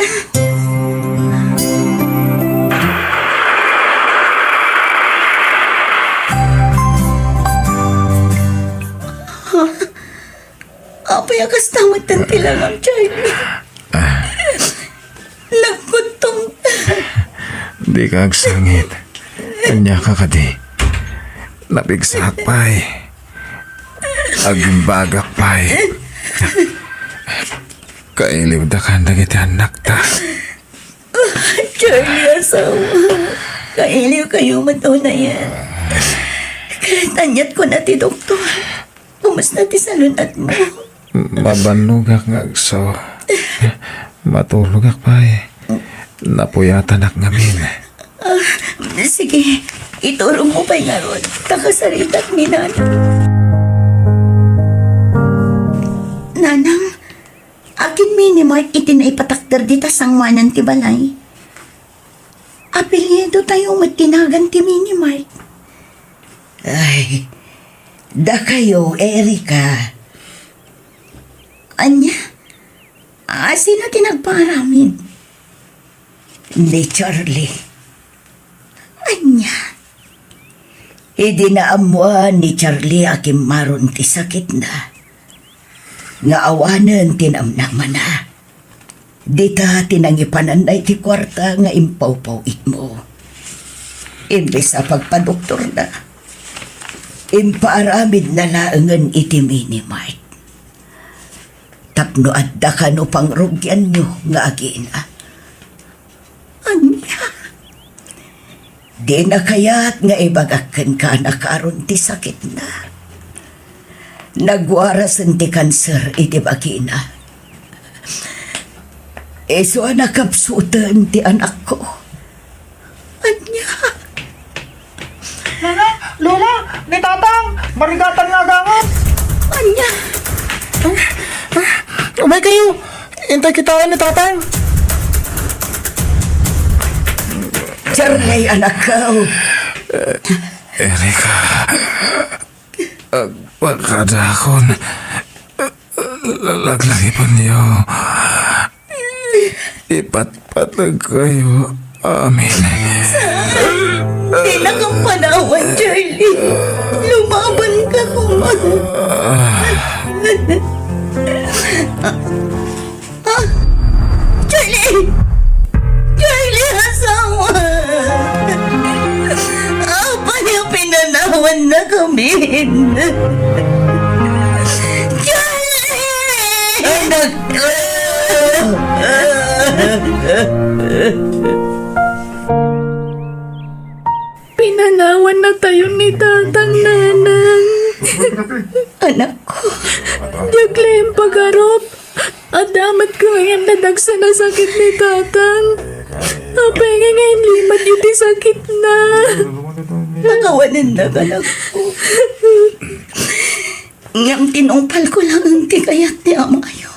Ha? Apay a kasta met ti langam, Charlie? Ah. Nagkuttong. Dika agsangit. Ania ka kadi? Napigsaak pay. Agimbagak pay. Kailiwda kan dagiti annakta. Charlie, asawa. Kailiwkayo met unayen. Ket aniat kuna ti doktor? Kumusta ti salun-atmo? Mabannogak nga agso. Matulogak pay. Napuyatanak ngamin. Ah, sige, iturongmo pay ngarud. Ta kasaritak ni Nanang. Nanang, akin minimart iti naipatakder dita sangoanan ti balay. Apelyidotayo met ti nagan ti minimart. Ay, dakayo, Erika. Ania? A, sino ti nagpaaramid? Ni Charlie. Ania? Idi naammoan ni Charlie a kimmaron ti sakitna, nga awanen ti namnamana, dita ti nangipananna iti kuarta nga impawpaw-itmo. Imbes a pagpadoktorna, impaaramidna laengen iti minimart. Tapno adda kano pangrugianyo nga agina. Ania? Dina kayat nga ibagak kenka a nakaron ti sakitna. Nagwarasen ti kanser iti bagina. Isu a nakapsuten ti anakko. Ania? Nana, Lola, ni Tatang, marigatan nga agangan. Ania? Ah, ah, umay kayo. Intay kitaen ni Tatang. Charlie, anakko. Erika, agpakadakon. Laglagipenyo. Ipatpategkayo amin. Dinakam panawan, Charlie. Lumabanka koma. Ah, Charlie! Charlie, asawa! Wan na kamin. Charlie! Anak ko! Pinanawan na tayo ni Tatang, Nanang. Anak ko. Diak laeng pagarup. Adda met ngayen dadagsa a sakit ni Tatang. Apay ngay-ngay limatyo ti sakitna? Nakawanennak, anak ko. Ngem tinungpalko laeng ti kayat ti amayo.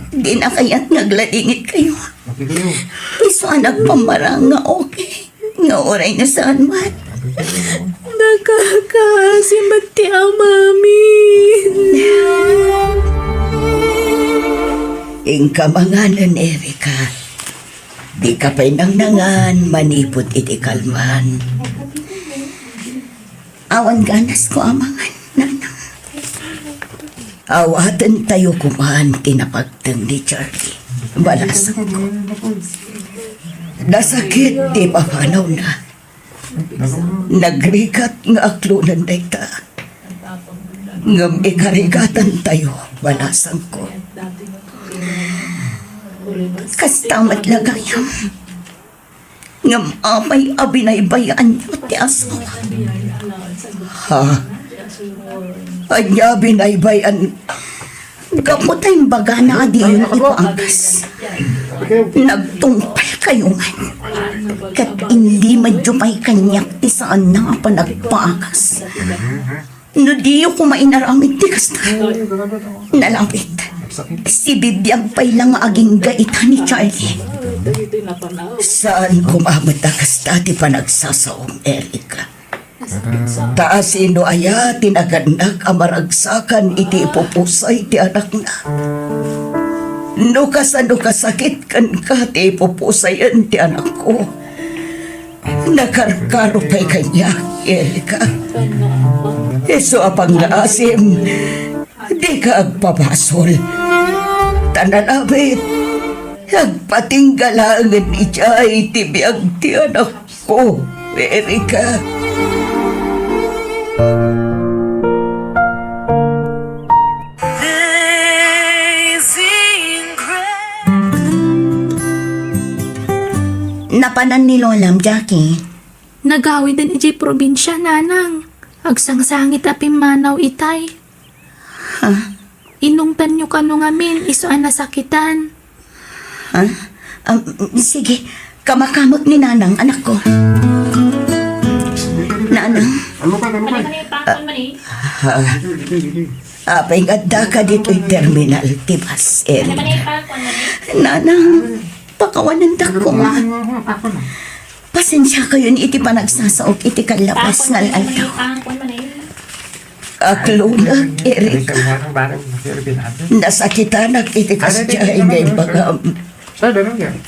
Dina kayat nga agladingitkayo. Isu a nagpammarang nga okay. Nga uray no saan man. Nakakaasi met ti amami. Inka manganen, Erica. Dika pay nangnangan manipud iti kalman. Awan ganasko a mangan, Nanang. Awatentayo koman ti napagteng ni Charlie. Balasangko. Nasakit ti papanawna. Nagrigat nga aklonen dayta. Ngem ikarigatantayo, balasangko. Kasta met la gayam. Ngem apay a binaybay-anyo ti asawa? Ha? Ania binaybay-an? Gapu ta imbagana a diyon ipagas. Nagtungpalkayo man. Ket inlimadyo pay kaniak ti saanna a panagpagas. No diyo koma inaramid ti kasta, nalabit. Sibibiag pay la nga agingga ita ni Charlie. Saan koma met a kasta ti panagsasaom, Erica. Ta sino aya ti nagannak a maragsakan iti ipupusay ti anakna? No kasano kasakit kenka ti ipupusayen ti anakko, nakarkaro pay kaniak, Erica. Isu a pangngaasim, dika agpabasol. Ta nalabit, agpatingga laengen idiay ti biag ti anakko, Erica. Napanan ni Lolam, Jackie. Nagawiden idiay probinsia, Nanang. Agsangsangit a pimmanaw itay. Ha? Inungtanyo kano ngamin, isu a nasakitan. Ha? Um, sige, kamakamek ni Nanang, anakko. Nanang. Ano ka, ano ka? Ah, ha? Apay nga addaka ditoy terminal ti bus, Erica? Nanang, pakawanendak koma. Pasensiakayon iti panagsasaok iti kallabas nga aldaw. Aklonek, Erica. Nasakitanak iti kasdiay nga imbagam.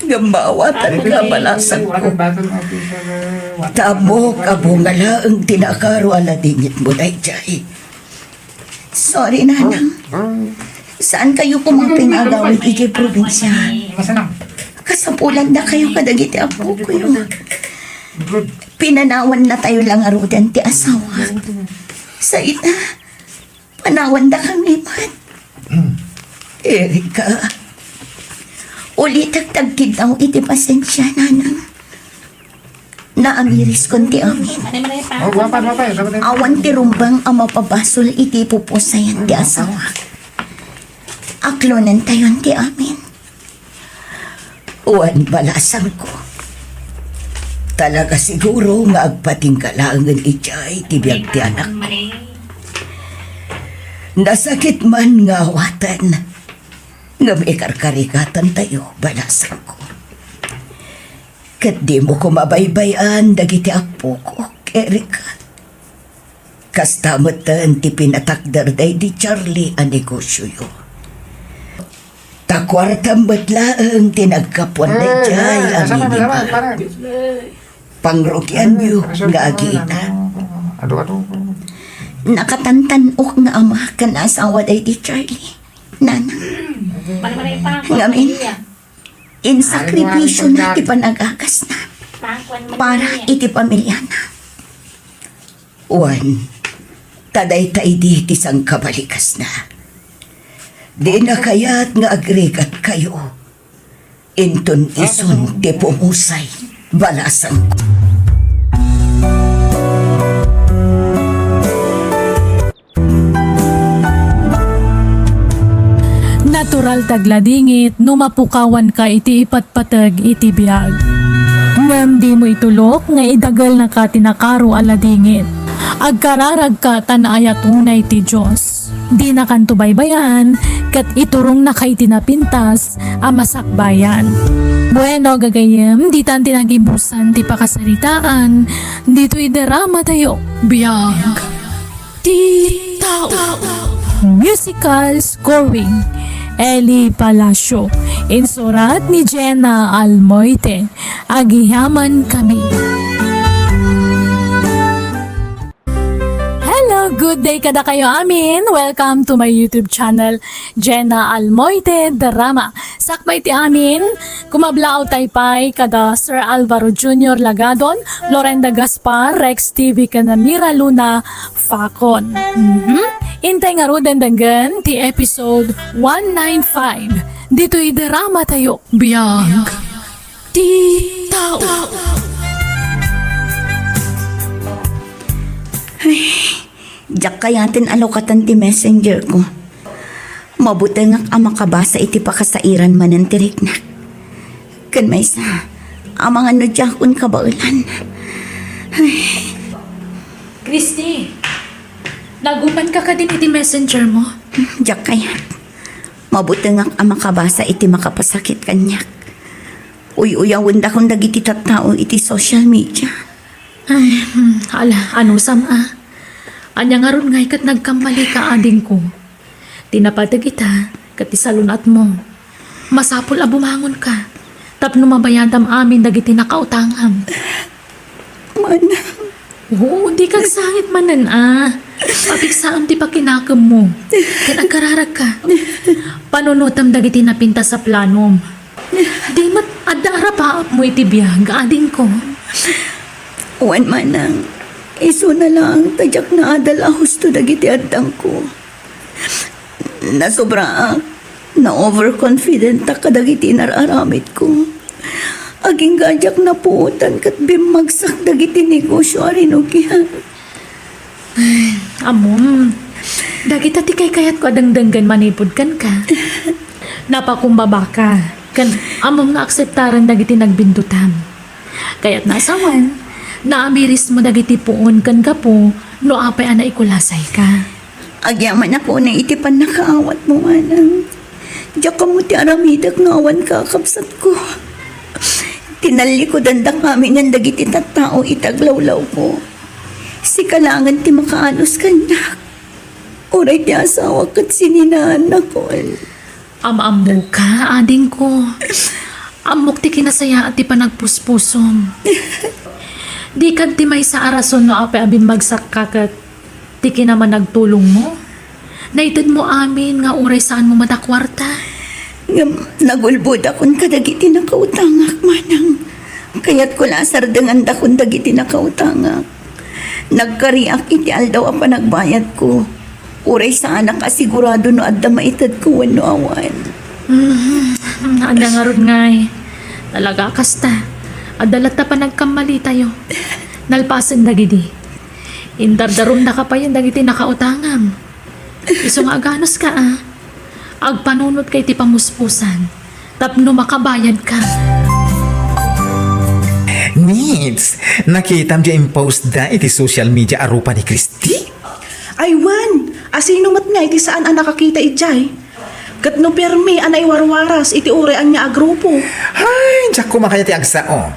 Nga maawatanka, balasangko. Ta ammok a bunga laeng ti nakaro a ladingitmo daydiay. Sorry, Nanang. Saankayo koma pay nga agawid idiay probinsia. Kasapulannakayo kadagiti appokoyo. Pinanawannatayo la ngaruden ti asawak. Sa ita, panawandakami met. Erica, ulitek ti agkiddaw iti pasensia, Nanang. Naamiriskon ti amin. Awan ti rumbeng a mapabasol iti pupusayan ti asawa. Aklonentayon ti amin. Wen, balasangko. Talaga siguro nga agpatingga laengen idiay ti biag ti anakko. Nasakit man nga awaten, ngem ikarkarigatantayo, balasangko. Ket dimo koma baybay-an dagiti appokok, Erica. Kasta metten ti pinatakder daydi Charlie a negosioyo. Ta kuartam met laeng ti naggapuan daydiay a minibar. Pangrugianyo nga agina. Nakatantan-ok nga ama ken asawa daydi Charlie, Nanang. Ngamin, insakripisiona ti panagagasna para iti pamiliana. Wen, ta dayta idi ti sangkabalikasna. Dina kayat nga agrigatkayo. Inton isun ti pumusay, balasangko. Natural ti agladingit no mapukawanka iti ipatpateg iti biag. Ngem dimo itulok nga idagelnaka ti nakaro a ladingit. Agkararagka ta naayat unay ti Dios. Dinakanto baybay-an ket iturongnaka iti napintas a masakbayan. Bueno, gagayyem, ditan ti nagibusan ti pakasaritaan ditoy dramatayo. Biag ti tao. Musical scoring, Eli Palacio. Insurat ni Jenna Almoite. Agyamankami. Hello, good day kadakayo amin. Welcome to my YouTube channel, Jenna Almoite Drama. Sakbay ti amin, kumablaaw tay pay kada Sir Alvaro Junior Lagadon, Lorenda Gaspar, Rex T V, ken Mira Luna Facon. Mhm. Intay ngaruden denggen ti episode one nine five ditoy dramatayo. Biag ti tao. Ay, diak kayaten a lukatan ti messenger ko. Mabutengak a makabasa iti pakasairan manen ti riknak. Ken maysa, amangan no diakon kabaelan. Ay. Christy, nagupanka kadin iti messenger mo? Diak kayat. Mabutengak a makabasa iti makapasakit kaniak. Uy-uyawendakon dagiti tattao iti social media. Ay, hmm, ala, anusam a? Ania ngarud ngay ket nagkammalika, adingko? Ti napateg ita ket ti salun-atmo. Masapul a bumangonka tapno mabayadam amin dagiti nakautangam. Manang. Oo, dika agsangit manen a. Papigsaam ti pakinakemmo. Ket agkararagka. Panunotem dagiti napintas a planom. Di met adda arapaapmo iti biag, adingko. Wen, manang, isuna laeng ta diak naadal a husto dagiti addangko. Nasobraak, na-overconfidentak kadagiti inar-aramidko. Agingga diak napuotan ket bimmagsak dagiti negosyo a rinugian. Ay, ammom, dagita ti kaykayatko a dengdenggen manipud kenka. Napakumbabaka, ken ammom nga akseptaren dagiti nagbindutam. Kayatna a sawen, naamirismo dagiti puon ken gapu no apay a naikulasayka. Agyamanak unay iti pannakaawatmo, manang. Diak ammo ti aramidek nga awan kakabsatko. Tinallikudandak aminen dagiti tattao iti aglawlawko. Sika laengen ti makaanus kaniak. Uray ti asawak ket sininaannakon. Am-ammoka, adingko. Ammok ti kinasayaat ti panagpuspusom. Dika ti maysa a rason no apay a bimmagsakka ket ti kinamanagtulongmo. Naitedmo amin nga uray saanmo met a kuarta. Ngem nagulbodakon kadagiti nakautangak, manang. Kayatko la a sardengandakon dagiti nakautangak. Nagkariak iti aldaw a panagbayadko. Uray saanak a sigurado no adda maitedko wenno awan. Mhm. Adda ngarud ngay. Talaga kasta. Adda latta panagkammalitayo. Nalpasen dagidi. Indardarumdaka payen dagiti nakautangam. Isu nga aganuska a. Agpanunotka iti pamuspusan. Tapno makabayadka. Needs, nakitam di impostda iti social media a rupa ni Christy? Ay, wen, asino met nga iti saan a nakakita idiay? Ket no permi a naiwarwaras iti uray ania a grupo? Ay, diak koma kayat ti agsao.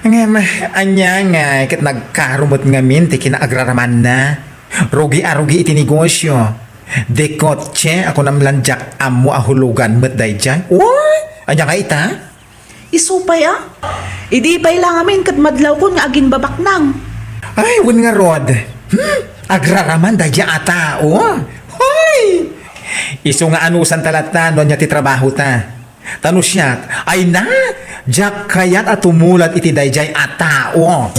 Ngem, ania nga ket nagkaro met ngamin ti kinaagraramanna? Rugi a rugi iti negosyo. Di kotse a kunam lan diak ammo a hulugan met daydiay. Uy! Ania nga ita? Isu pay a? Idi pay la ngamin ket madlawkon nga aginbabaknang. Ay, wen ngarud. Hmm? Agraraman daydiay a tao? Hoy! Isu nga anusanta latta no ania ti trabahota. Ta no siak, ay na, diak kayat a tumulad iti daydiay a tao.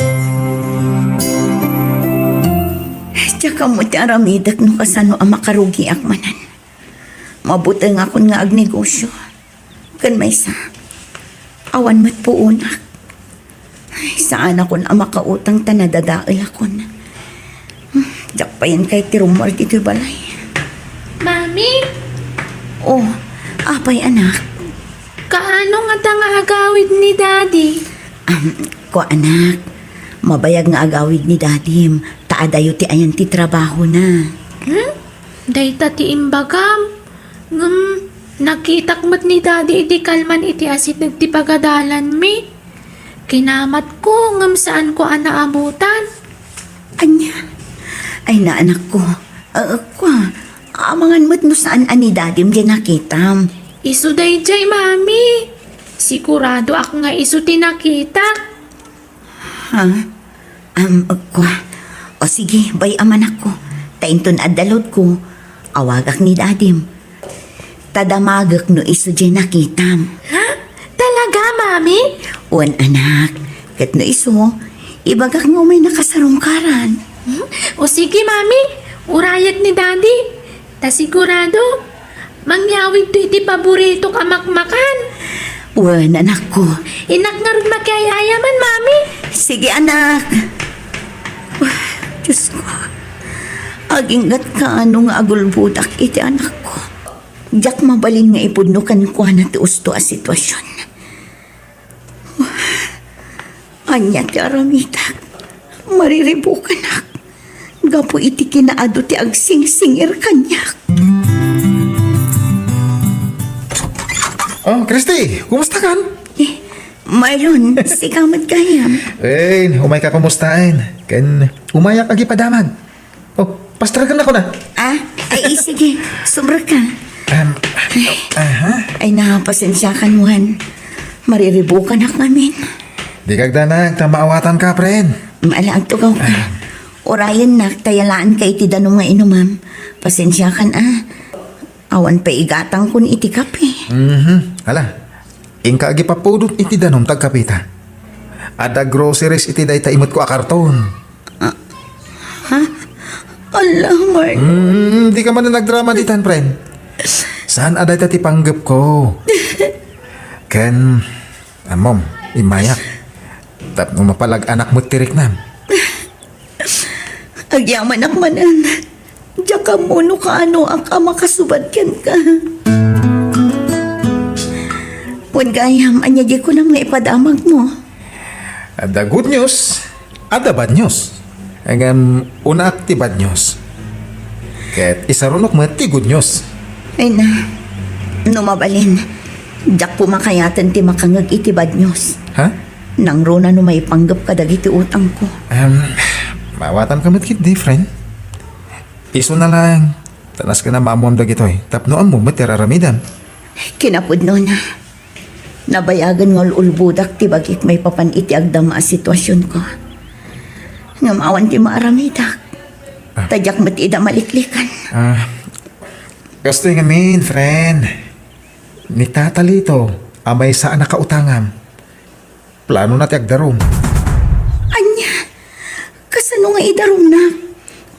Diak ammo ti aramidek no kasano a makarugiak manen. Mabutengakon nga agnegosio. Ken maysa, awan met puonak. Ay, saanakon a makautang ta nadadaelakon. Hmm, diak payen kayat ti rummuar ditoy balay. Mami? Oh, apay, anak? Kaano ngata nga agawid ni Daddy? Am, kua, anak. Mabayag nga agawid ni Dadim, ta adayo ti ayan ti trabahona. Hmm? Dayta ti imbagam. Ngem, nakitak met ni Daddy idi kalman iti asideg ti pagadalanmi. Kinamatko, ngem saanko a naabutan. Ania? Ay, naanakko. Ah, kua, amangan met no saan a ni Dadim diay nakitam. Isu daydiay, Mami. Siguradoak nga isu ti nakitak. Ha? Am, kua. O sige, bay-am, anakko. Ta inton adda loadko, awagak ni Dadim. Ta damagek no isu diay nakitam. Ha? Talaga, Mami? Wen, anak. Ket no isu, ibagak nga umaynaka sarungkaran. Hmm? O sige, Mami. Urayek ni Daddy. Ta sigurado, mangyawidto iti paboritok a makmakan. Wen, anakko. Innak ngarud makiay-ayaman, Mami. Sige, anak. Diyos ko, aginggat kaano nga agulbodak iti anakko. Diak mabalin nga ipudno kenkuana ti usto a sitwasion. Ania ti aramidak? Mariribukanak gapu iti kinaadu ti agsingsingir kaniak. Oh, Christy, kumusta kan? Eh, Marlon, sika met gayam. Eh, umayka kumustaen. Ken umayak agipadamag. Oh, pastrek kennak, a. Ah, ay, sige. Sobra ka. Em, aha. Ay, na, pasensiakan, Juan. Mariribukanak ngamin. Di kagdanag, ta maawatanka, pren. Maala, agtugaw ka. Ah. Urayennak, ta yalaanka iti danum nga inumam. Pasensiakan, a. Awan pay igatangkon iti kape. Mhm. Ala, inka agipapudot iti danum ta agkapeta. Adda groceries iti dayta imetko a karton. Ah, ha? Ala, Mark. Mm, di ka man nagdrama ditan, friend. Saan a dayta ti panggepko? Ken, ammom, immayak. Tapno mapalag-anak met ti riknam. Agyamanak manen. Diak ammo no kaanoak a makasubad kenka. Wen gayam, ania diay kunam nga ipadamagmo? Adda good news, adda bad news. Ngem, unaak ti bad news. Ket isarunok met ti good news. Ay na, no mabalin, diak pumakayaten ti makangeg iti bad news. Ha? Nangruna no maipanggep kadagiti utangko. Em, maawatanka met ketdi, friend. Isuna laeng, ta nasken a maammoam dagitoy, tapno ammo met ti ar-aramidem. Kinapudnona, nabayagen nga ul-ulbodak ti bagik maipapan iti agdama a situasionko. Ngem awan ti maaramidak. Ah. Ta diak met ida maliklikan. Ah, kastoy ngamin, friend. Ni Tata Lito a maysa a nakautangam. Planona ti agdarum. Ania? Kasano nga idarumnak?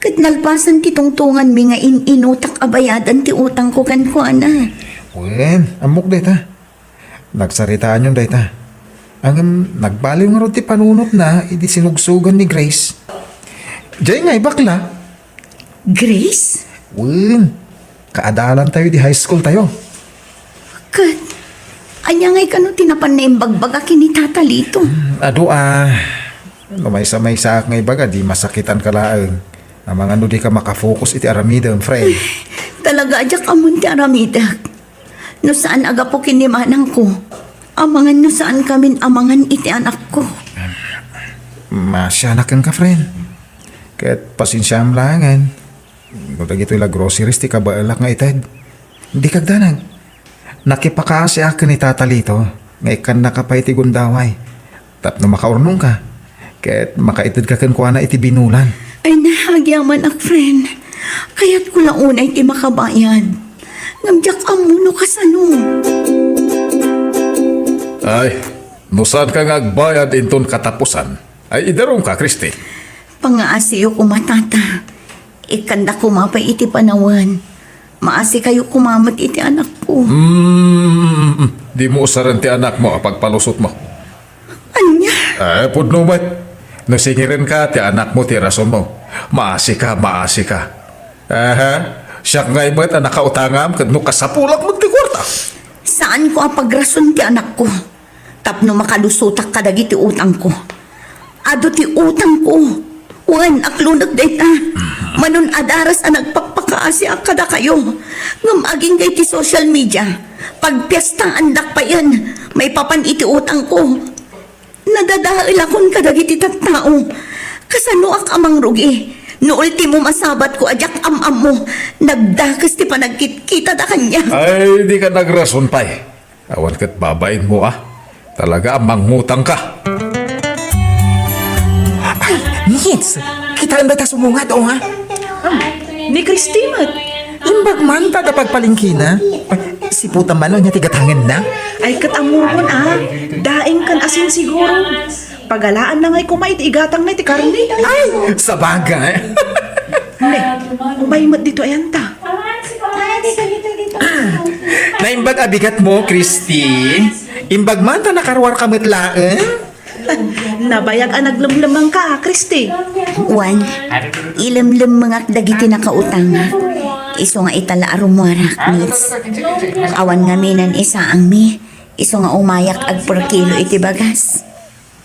Ket nalpasan ti tungtonganmi nga in-inutak a bayadan ti utangko kenkuana. Wen, ammok dayta. Nagsaritaanyon dayta. Ngem nagbaliw ngarud ti panunotna idi sinugsogan ni Grace. Diay nga ibakla. Grace? Wen, kaadalantayo idi high school tayo. Ket, ania ngay kano ti napan naimbagbaga ken ni Tata Lito? Hmm, adu a, no maysa-maysaak nga ibaga, di masakitanka laeng. Amangan no dika makafocus iti aramidem, friend. Talaga, diak ammon ti aramidek. No saan a gapu ken ni manangko, amangan no saankamin amangan iti anakko. Masianak kenka, friend. Ket pasensiam laengen. No dagitoy la groceries ti kabaelak nga ited, dika agdanag. Nakipakaasiak ken ni Tata Lito nga ikkannaka pay ti gundaway tapno makaurnongka ket makaitedka kenkuana iti binulan. Ay, na, agyamanak, friend. Kayatko la unay ti makabayad. Ngem diak ammo no kasano. Ay, no saanka nga agbayad inton katapusan, ay idarumka, Christy. Pangaasiyo koma, Tata. Ikkanda koma pay iti panawen. Maasikayo koma met iti anakko. Hmm, dimo usaren ti anakmo a pagpalusotmo. Ania? Eh, pudno met. No singirenka, ti anakmo ti rasonmo. Maasika, maasika. Aha, siak ngay met a nakautangam ket no kasapulak met ti kuarta. Saanko a pagrason ti anakko tapno makalusotak kadagiti utangko. Adu ti utangko. Wen, aklonek dayta. Manon-adaras a nagpakpakaasiak kadakayo. Ngem agingga iti social media, pagpiestaandak payen maipapan iti utangko. Nadadaelakon kadagiti tattao. Kasanoak a mangrugi? No ultimo masabatko a diak am-ammo, nagdakes ti panagkitkitada kaniak. Ay, dika nagrason pay. Awan ket babainmo a. Talaga a mangutangka. Ay, Nits! Kitaem dayta sumungad, o, ha? Ni Christy met. Imbag man ta da pagpalengkena. Ay, siputan man no ania ti gatangenna? Ay, ket ammomon a. Daing ken asin siguro. Pagalaanna ngay koma iti igatangna iti karne. Ay, sabagay. Ne, umay met ditoy anta. Naimbag a bigatmo, Christy. Imbag man ta nakaruarka met laeng. Nabayag a naglemlemmengka, a, Christy. Wen, ilemlemmengak dagiti nakautangak. Isu nga ita la a rumuarak, Nits. Awan ngamin a isaangmi, isu nga umayak agperkilo iti bagas.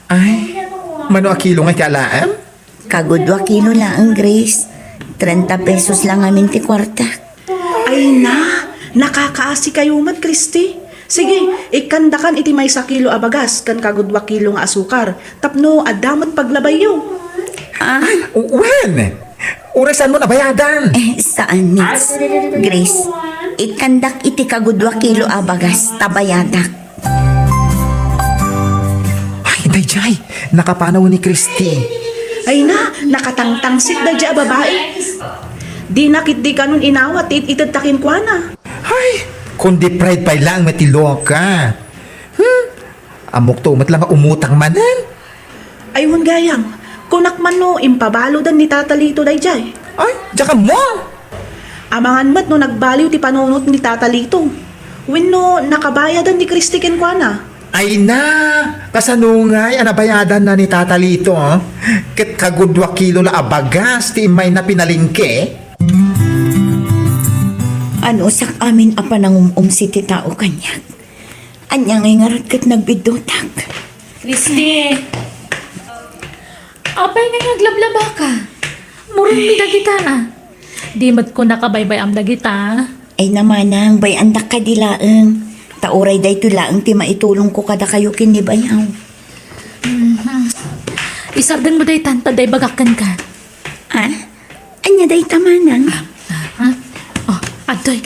Ay, mano a kilo nga iti alaem? Kagudua kilo laeng, Grace. Trenta pesos la ngamin ti kuartak. Ay na, nakakaasikayo met, Christy. Sige, ikkandakan iti maysa kilo a bagas ken kagudua kilo nga asukar tapno adda met paglabayyo. Ah? Wen, uray saanmo a bayadan? Eh, saan, Nits. Grace, ikkandak iti kagudua kilo a bagas ta bayadak. Ay, daydiay, nakapanaw ni Christy. Ay na, nakatangtangsit daydiay a babai. Dina ketdi kanon inawat ti it-itedta kenkuana. Ay, kundi pride pay laeng met ti loka. Hmm? Ammokto met la nga umutang manen. Ay, wen gayam, kunak man no impabaludan ni Tata Lito daydiay. Ay, diak ammo. Amangan met no nagbaliw ti panunot ni Tata Lito. Wenno nakabayadan ni Christy kenkuana. Ay na, kasano ngay a nabayadanna ni Tata Lito, ah? Ket kagudua kilo la a bagas ti immayna pinalengke? Anusak amin a panangum-umsi ti tao kaniak. Ania ngay ngarud ket nagbiddutak? Christy! Apay ngay nga aglablabaka? Murengmi dagita, a. Di met ko nakabaybay-am dagita. Ay na manang, bay-andak kadi laeng. Ta uray daytoy laeng ti maitulongko kadakayo ken ni bayaw. Mhm. Isardengmo daytan ta adda ibagak kenka. Ah? Ania dayta manang? Ah, ah. Oh, adtoy.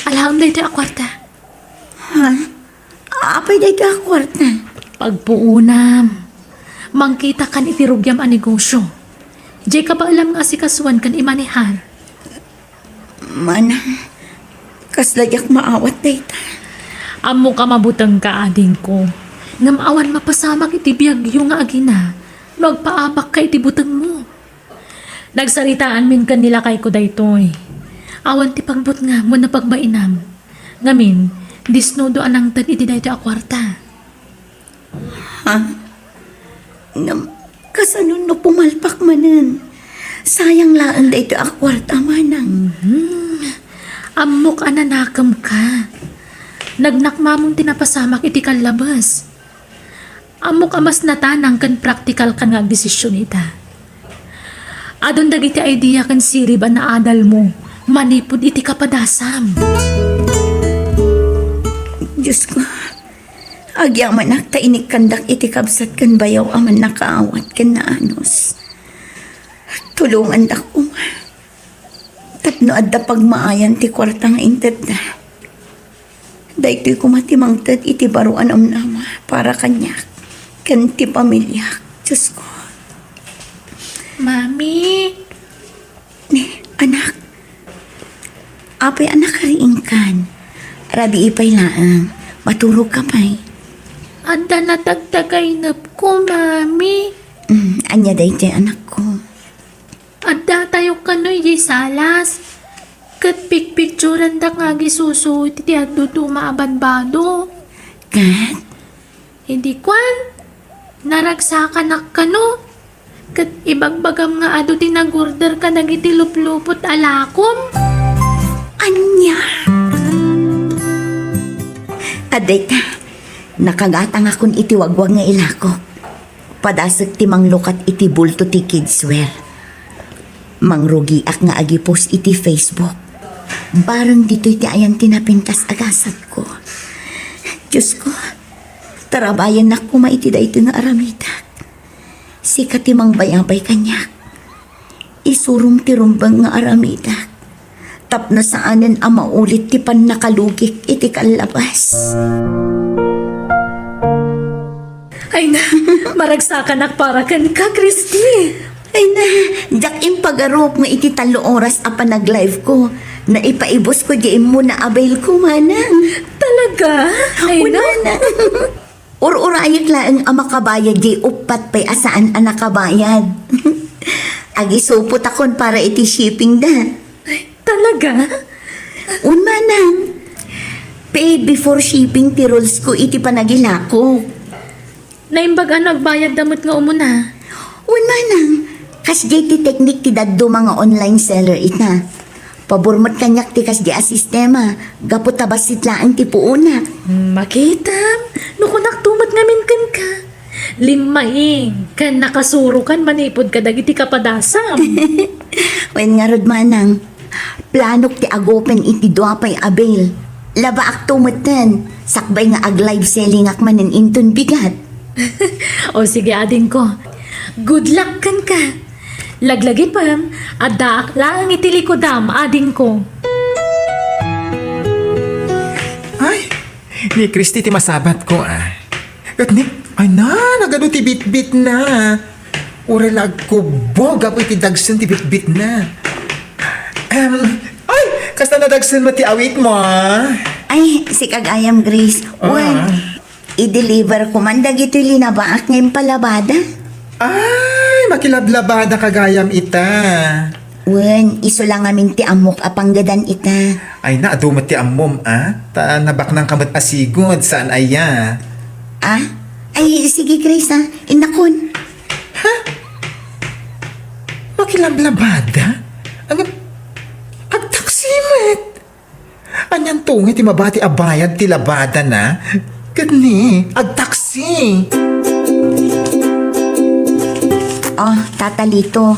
Alaem daytoy a kuarta. Ha? Apay dayta a kuarta? Pagpuonam. Mangkitakan iti rugiam a negosio. Diay kabaelam nga asikasuan ken imanehar. Manang, kasla diak maawat dayta. Ammok a mabutengka, adingko. Ngem awan mapasamak iti biagyo nga agina no agpaabakka iti butengmo. Nagsaritaanmin ken ni lakayko daytoy. Awan ti pagbutngam wenno pagbainam. Ngamin, disnudo a nangted iti daytoy a kuarta. Ha? Ngem, kasano no pumalpak manen? Sayang laeng daytoy a kuarta, manang. Mhm. Ammok a nanakemka. Nagnakmamon ti napasamak iti kallabes. Ammok a mas natanang ken praktikalkan nga agdesision ita. Adun dagiti idea ken sirib a naadalmo manipud iti kapadasam. Diosko, agyamanak ta inikkandak iti kabsat ken bayaw a mannakaawat ken naanus. Tulongandak koma. Tapno adda pagmaayan ti kuarta nga intedda. Daytoy koma ti mangted iti baro a namnama para kaniak ken ti pamiliak. Diosko. Mami! Ni, anak. Apay a nakariingkan? Rabii pay laeng. Maturogka pay. Adda natagtagaynepko, Mami. Mm, ania daytoy, anakko? Adda tayo Kano iti salas? Ket pikpikturandak nga agisusuot iti aduduma a badbado. Ket? Idi kuan, naragsakanak kano. Ket ibagbagam nga adu ti nag-order kadagiti luplupot a lakom. Ania? Adda ita, nakagatangakon iti wagwag nga ilako. Padasek ti manglukat iti bulto ti kidswear. Mangrugiak nga agipost iti Facebook. Bareng ditoy ti ayan ti napintas a gasatko. Diosko, tarabayannak koma iti daytoy nga aramidak. Sika ti mangbayabay kaniak. Isurom ti rumbeng nga aramidak. Tapno saanen a maulit ti pannakalugik iti kallabas. Ay na, maragsakanak para kenka, Christy. Ay na, diak impagarup nga iti tallo oras a panag-live ko, naipaibus ko di immo na avail ko, manang. Talaga? Ay na. Manang. Ur-urayek laeng a makabayad di uppat pay a saan a nakabayad. Agisupot akon para iti shipping da. Ay, talaga? Un manang. Pay before shipping ti rules ko iti panagilako. Naimbag a nagbayad da met nga umuna. Wen manang, kasdiay ti teknik ti dadduma nga online seller ita. Pabor met kaniak ti kasdi a sistema, gapu ta bassit laeng ti puonak. Hmm, makitam, no kunakto met ngamin kenka. Limmaing, ken nakasurokan manipud kadagiti kapadasam. Wen ngarud manang, planok ti agopen iti dua pay a bill. Labaakto metten, sakbay nga ag-live sellingak manen inton bigat. O sige, adingko. Good luck kenka. Laglagipem, addaak laeng iti likudam, adingko. Ay, ni Christy ti masabatko, ah. Ket ni, ay na, nagadu ti bitbitna. Uray la agkubbo gapu iti dagsen ti bitbitna. Em, ay, kasta nadagsen met ti awitmo, ah. Ay, sika gayam, Grace. Ah. Wen, i-deliver ko man dagitoy linabaak nga impalabada. Ay, makilablabada ka gayam ita. Wen, isu la ngamin ti ammok a panggedan ita. Ay na, adu met ti ammom, ah? Ta nabaknang ka met a sigud, saan aya? Ah? Ay, sige, Grace, ah. Innakon. Ha? Makilablabada? Ang, agtaksi met. Anian to nga ti mabati a bayad ti labadana? Ket ni, agtaksi. Oh, Tata Lito,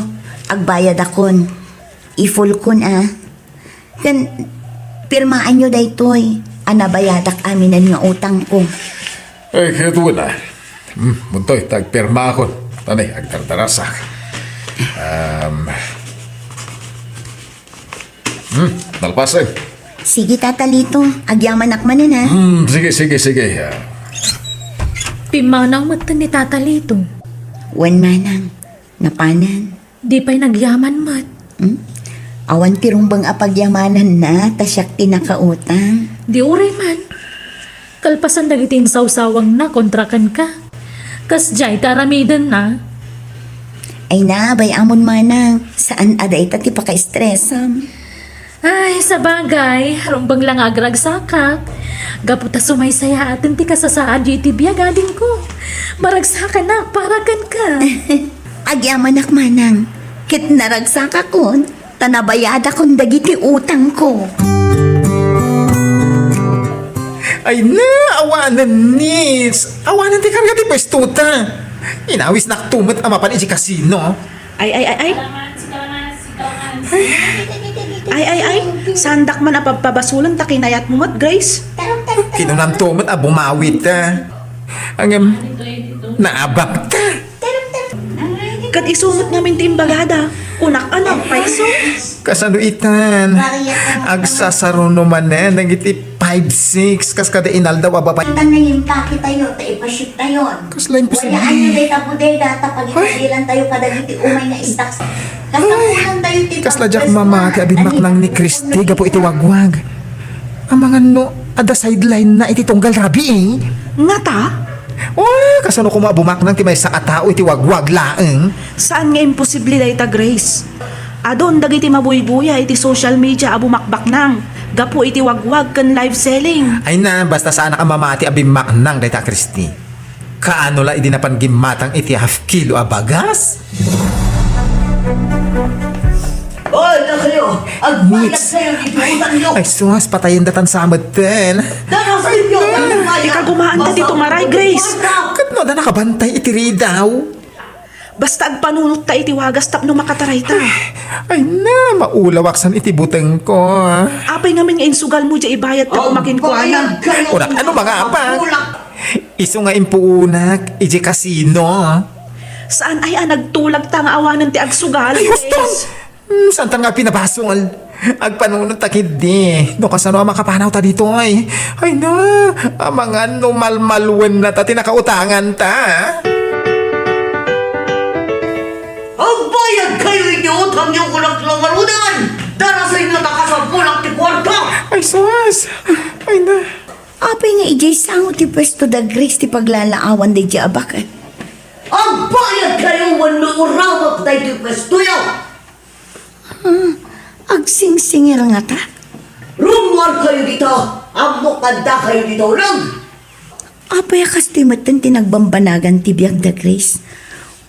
agbayadakon. I-full kon, ah. Ken, pirmaanyo daytoy a nabayadak aminen nga utangko. Ay, ket wen, ah. Hmm, muntoy, ta agpirmaakon. Tanay, agdardarasak. Um, hmm, nalpasen. Sige, Tata Lito. Agyamanak manen, ha? Hmm, sige, sige, sige. Ah. Pimmanaw met ni Tata Lito. Wen manang, napanan. Di pay nagyaman met. Hmm? Awan ti rumbeng a pagyamananna, ta siak ti nakautang. Di uray man. Kalpasan dagiti insawsawangna kontra kenka. Kasdiay ti aramidenna. Ay na, bay-amon manang. Saan a dayta ti pakaestresam. Ay, sabagay, rumbeng la nga agragsakak. Gapu ta sumaysayaaten ti kasasaadyo iti biag, adingko. Maragsakanak para kenka. Agyamanak manang, ket naragsakakon, ta nabayadakon dagiti utangko. Ay na, awanen, Nils. Awanen ti karga ti pwestuta. Inawisnak to met a mapan iti kasino. Ay, ay, ay, ay. Ay, ay, ay. Saandak man a pabpabasolen ta kinayatmo met, Grace. Kinunam to met a bumawit, ah. Ngem, naabak ta. Ket isu met ngamin ti imbagada. Kunak a nagpayso. Kasano itan? Agsasaruno manen dagiti five six kas kada inaldaw a babay. Tan naimpake tayo, ta ipaship tayo. Kasla imposible. Wayaan tayo dayta bodega, ta pagitadilan tayo kadagiti umay nga stocks. Kasapulan tayo ti kasla diak mamati a binmaknang ni Christy gapu iti wagwag. Amangan no, adda sideline na iti tunggal rabii. Ngata? Oh, kasano koma bumaknang ti maysa a tao iti wagwag laeng? Saan nga imposible dayta, Grace? Adun dagiti mabuybuya iti social media a bumakbaknang gapu iti wagwag ken live selling. Ay na, basta saanak a mamati a bimmaknang dayta a Kristi. Kaano la idi napan gimmatang iti half kilo a bagas? Oy, dakayo! Agbayad Nits. Kayo iti utangyo! Ay, sus, patayen datan sa metten. Darasayo! Ay, ikagumaanta ti tumaray, Grace. Ket no, adda nakabantay iti ridaw. Basta agpanunot ta iti wagas tapno makataray ta. Ay na, maulawak san iti butengko. Apay ngamin nga insugalmo diay ibayad ta kumakinkuana? Agbayad kayo! Urak, ano mga apak? Isu nga impuunak, iti kasino. Saan ay a nagtulag ta nga awanen ti agsugal? Ay, husto! Hmm, saan tan nga pinabasol? Agpanunot ta ketdi. No kasano a makapanaw ta ditoy. Ay na, amangan no malmalwen na ta ti nakautangan ta. Agbayad kayo iti utang yo kunak langarudan! Darasayo ta kasapulak ti kuarta! Ay, sus! Ay na. Apay nga idiay sango ti puesto da Grace ti paglalaawan daydiay a baket? Agbayad kayo wenno uramek daytoy puestoyo! Ah, agsingsingir ngata? Rummuar kayo dita! Ammok adda kayo dita ulag! Apay a kastoy metten ti nagbambanagan ti biag da Grace?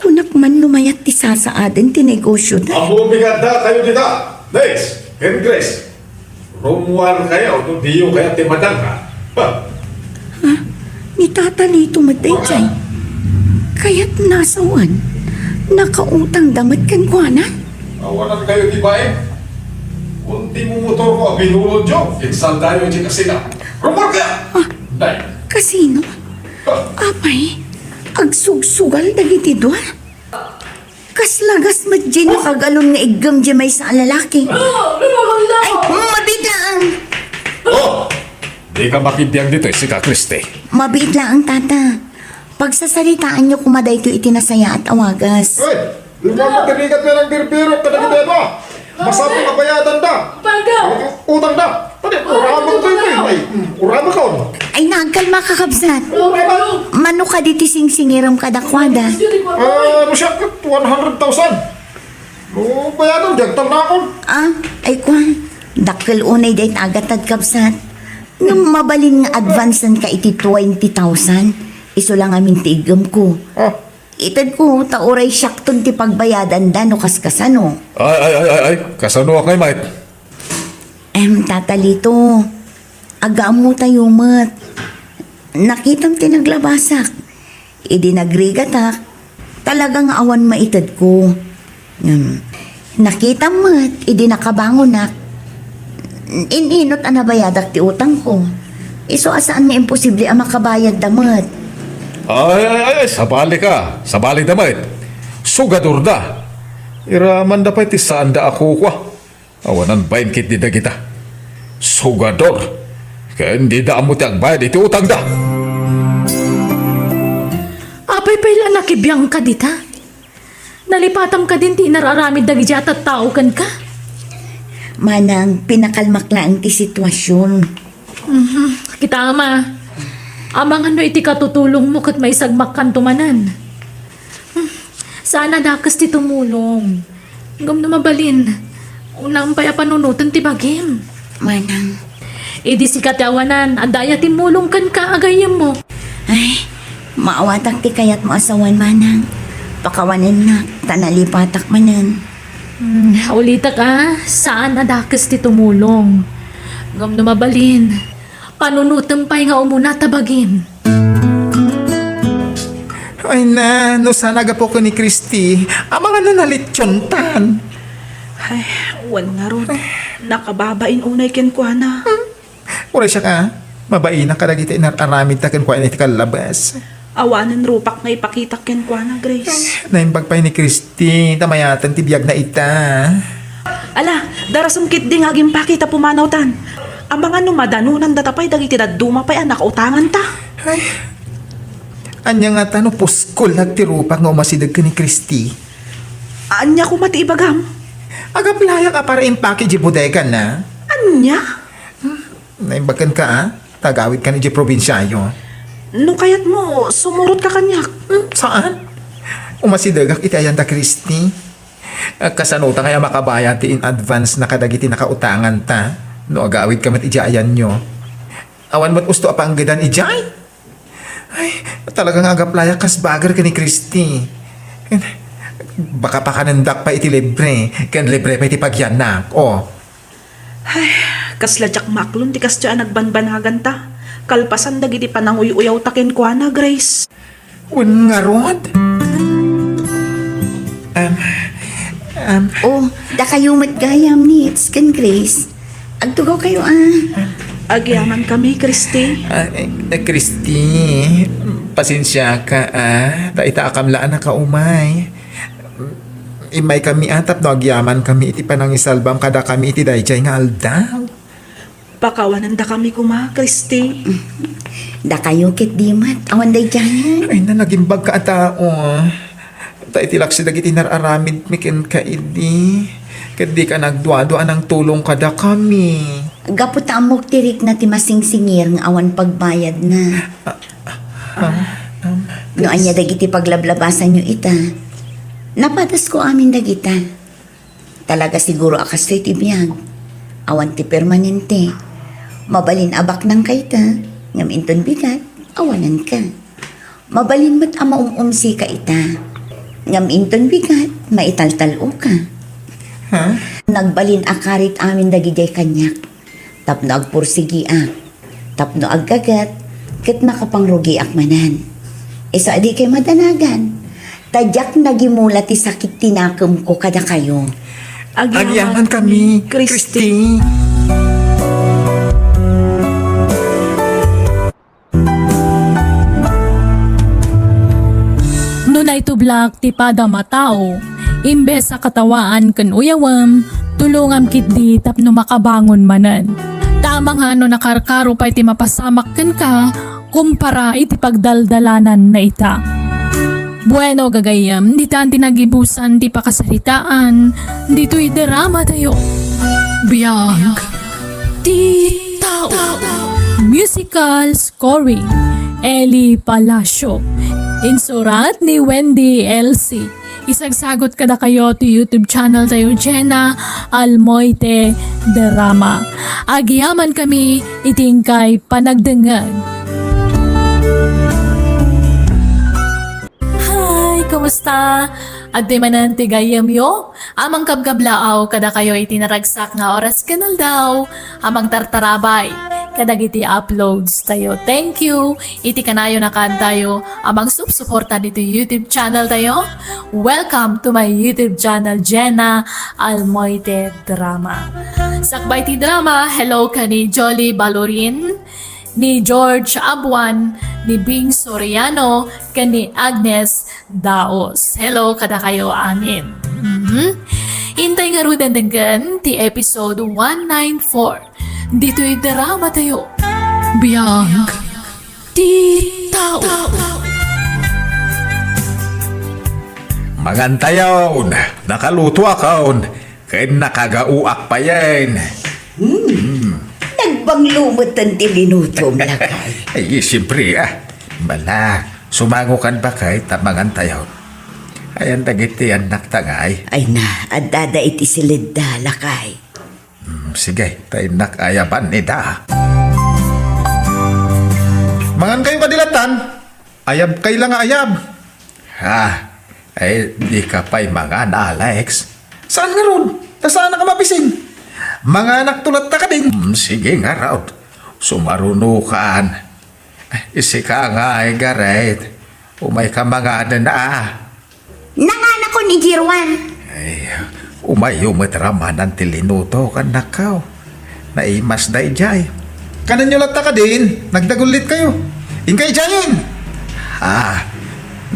Kunak man no mayat ti sasaaden ti negosio da. Ammok adda kayo dita, Grace ken Grace. Rummuar kayo no diyo kayat ti madangka. Ha? Ha? Ni Tata Lito met daydiay. Kayat nasawan, nakautang da met kenkuana? Awanan kayo ti bain. Kun ti mumotor ko a binulodyo, insaldayo iti kasina. Rummuar kayo! Ah, Nay. Kasino? Ah. Apay, agsugsugal dagiti dua? Kasla gas met diay no kagalon nga iggem diay maysa a lalaki. Ay, mabiit laeng! Oh! Dika makibiag ditoy, sika, Kristi. Mabiit laeng, Tata. Pagsasaritaanyo koma daytoy iti nasayaat a wagas. Ay, di ba matirigat nga nang birbirok kadagiti ano? Masapul a bayadanda. Utangda. Pati, uramek kayo, ay, ay, mm, uramek ka, ano? Ay, nagkalma ka, kabsat. Mano kadi ti singsingirem kadakuada? Ah, ano siya, one hundred thousand. No, bayadan, diagtal na ako. Ah, ay, kwan. Dakkel unay dayta agatad, kabsat. Ngem mabalin nga advancean ka iti twenty thousand. Isu la ngamin ti iggem ko. Ah. Itedko, ta uray siakton ti pagbayadanda no kaskasano. Ay, ay, ay, ay, ay. Kasano a kay, mait? Em, Tata Lito, agaammo tayo met. Nakitam ti naglabasak. Idi nagrigatak, talaga nga awan maitedko. Ngem, nakitam met, idi nakabangonak, in-inot a nabayadak ti utangko. Isu a saan nga imposible a makabayadda met. Ay, ay, ay, ay, sabali ka. Sabali da met. Sugador da. Iramanda pay ti saanda a kukua. Awanan bain ketdi dagita. Sugador. Ken dida ammo ti agbayad iti utangda. Apay pay la nakibiangka dita? Nalipatam kadin ti inar-aramid dagiti a tattao kenka? Manang, pinakalmak laeng ti situasion. Mhm. Kitam a. Amangan no iti katutulongmo ket maisagmakkanto manen. Hmm. Saan a dakes ti tumulong. Ngem no mabalin, unam pay a panunoten ti bagim. Manang. Idi sika ti awanan, adda aya timmulong kenka a gayyemmo? Ay, maawatak ti kayatmo a sawen, Manang. Pakawanennak, ta nalipatak manen. Hmm, ulitek a, saan a dakes ti tumulong. Ngem no mabalin, panunotem pay nga umuna ta bagim. Ay na, no saan a gapu ken ni Christy, amangan no nalittiontan. Ay, wen ngarud, nakababain unay kenkuana. Hmm? Uray siak a, mabainak kadagiti inar-aramidta kenkuana iti kallabas. Awanen rupak nga ipakitak kenkuana, Grace. Naimbag pay ni Christy, ta mayaten ti biagna ita. Ala, darasem ketdi nga agimpaki ta pumanawtan. Amangan no madanunan data pay dagiti dadduma pay a nakautanganta. Ay, ania ngata no puskol ti rupak nga umasideg ken ni Christy? Ania koma ti ibagam? Agablayak a para impaki di bodega na. Ania? Hmm, naimbag kenka, a? Tagawid kan idiay probinsiayo. No kayatmo, sumurotka kaniak. Hmm, saan? Umasidegak iti ayan da Christy. Kasano ta kaya makabayad ti in advance na kadagiti nakautanganta? No agawidka met idiay ayanyo. Awan met usto a panggedan idiay? Ay, talaga nga agaplayak kas bagger ken ni Christy. Ken, baka pakanendak pay iti libre, ken libre pay ti pagyannak. Oh. Ay, kasla diak maklon ti kasdiay a nagbanbanaganta. Kalpasan dagiti pananguy-uyawta kenkuana, Grace. Wen ngarud? Um, um, Oh, dakayo met gayam, Nits, ken Grace. Agtugaw kayo, ah. Agyamankami, Christy. Ah, eh, Christy, pasensiaka, ah. Ta ita a kamla a nakaumay. Immaykami, ah, tapno agyamankami iti panangisalbam kadakami iti daydiay nga aldaw. Pakawanendakami koma, Christy. Dakayo ket di met, awan daydiayen. Ay, nanagimbagka a tao. Ta iti laksi dagiti nar-aramidmi kenka idi, ket dika nagduadua a nangtulong kadakami. Gapu ta ammok ti rikna ti masingsingir nga awan pagbayadna. Ah, ah, um, No ania dagiti paglablabasanyo ita, napadasko amin dagita. Talaga siguro a kastoy ti biag. Awan ti permanente. Mabalin a baknangka ita, ngem inton bigat, awananka. Mabalin met a maum-umsika ita, ngem inton bigat, maitaltal-oka. Ha? Nagbalin a karit amin dagidiay kaniak. Tapno agpursigiak, tapno aggagat, ket makapangrugiak manen. Isu a dikay madanagan, ta diak nagimula ti sakit ti nakemko kadakayo. Agyamankami, Christy. No naitublak ti padam a tao, imbes a katawaan ken uyawem, tulongam ketdi tapno makabangon manen. Ta amangan no nakarkaro pay ti mapasamak kenka kumpara iti pagdaldalanan na ita. Bueno, gagayyem, ditan ti nagibusan ti pakasaritaan ditoy drama tayo. Biag ti tao. Musical scoring, Eli Palacio. Insurat ni Wendy L C. Isagsagot kadakayo ti YouTube channel tayo, Jenna Almoite Drama. Agyamankami iti inkay panagdengngeg. Hi, kumusta? Adtoy manen ti gayyemyo? A mangkabkablaaw kadakayo iti naragsak nga oras ken aldaw a mangtartarabay kadagiti uploads tayo. Thank you iti kanayon a kaadtayo a mangsupsuporta ditoy YouTube channel tayo. Welcome to my YouTube channel, Jenna Almoite Drama. Sakbay ti drama, hello ken ni Jolly Balorin, ni George Abuan, ni Bing Soriano, ken ni Agnes Daos. Hello kadakayo amin. Mhm. Intay ngaruden denggen ti episode one nine four ditoy drama tayo. Biag ti tao. Mangantayon, nakalutoakon, ken nakagaoak payen. Hmm. Nagbanglo metten ti linutom, lakay. Ay, siyempre, ah. Bala, sumangokan bakay ta mangantayon. Ayan dagiti annakta ngay. Ay na, addada iti siledda, lakay. Hmm, sige, ta innak ayaban ida. Mangankayo kadi lattan? Ayabkay la nga ayab. Ha? Ay, dika pay mangan, Alex? Saan ngarud? Ta saanak a mabisin. Manganakto latta kadin. Hmm, sige ngarud. Sumarunokan. Ay, sika ngay, Gareth. Umayka manganen, a. Nanganakon idi ruan. Ay, umayyo met ra manen ti linutok, annakko. Naimas daydiay. Kanenyo latta kadin, nagdagullitkayo. Inka idiayen. Ah,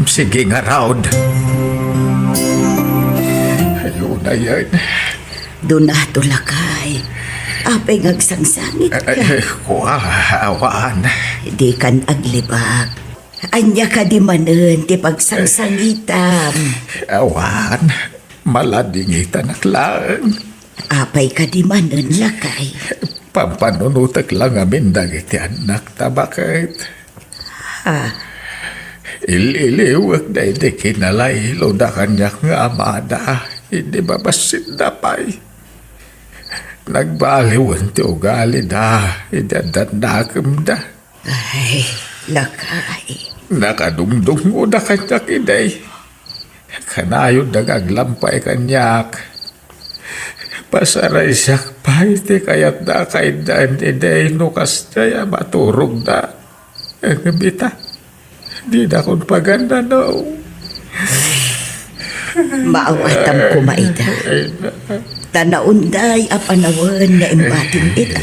sige ngarud. Ay, unayen. Donato, lakay. Apay nga agsangsangitka? Ay, ay, kua, awan. Dikan aglibak. Ania kadi manen ti pagsangsangitam? Awan, maladingitanak laeng. Apay kadi manen, lakay? Pampanunotek la ngamin dagiti annakta, baket. Ha? Il-iliwek daydi kinalailo da kaniak nga amada. Idi mabassitda pay, nagbaliwen ti ugalida idi addan nakemda. Ay, lakay. Nakadungdungngoda kaniak idi. Kanayonda nga aglampay kaniak. Pasaraysiak pay ti kayatda a kaiddan idi no kasdiay a maturogda. Ngem ita, dinakon pagannanaw. Maawatam koma ida. Ay, na. Ta naunday a panawen nga imbatim ita.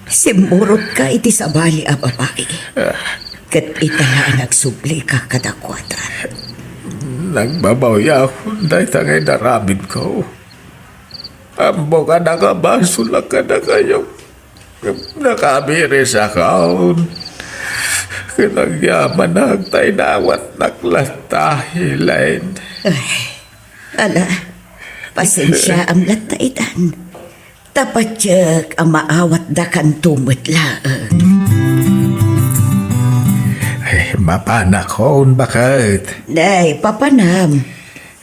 Simmurotka iti sabali a babai. Ket ita la a nagsublika kadakuada. Nagbabawiakon dayta nga inaramidko. Ammok a nakabasolak kadakayo. Nakabirisakon. Ket agyamanak ta inawatnak latta, Elaine. Ay, ala, pasensiaam latta itan. Ta patiek a maawatdakanto met laeng. Ay, mapanakon, baket. Nay, papanam.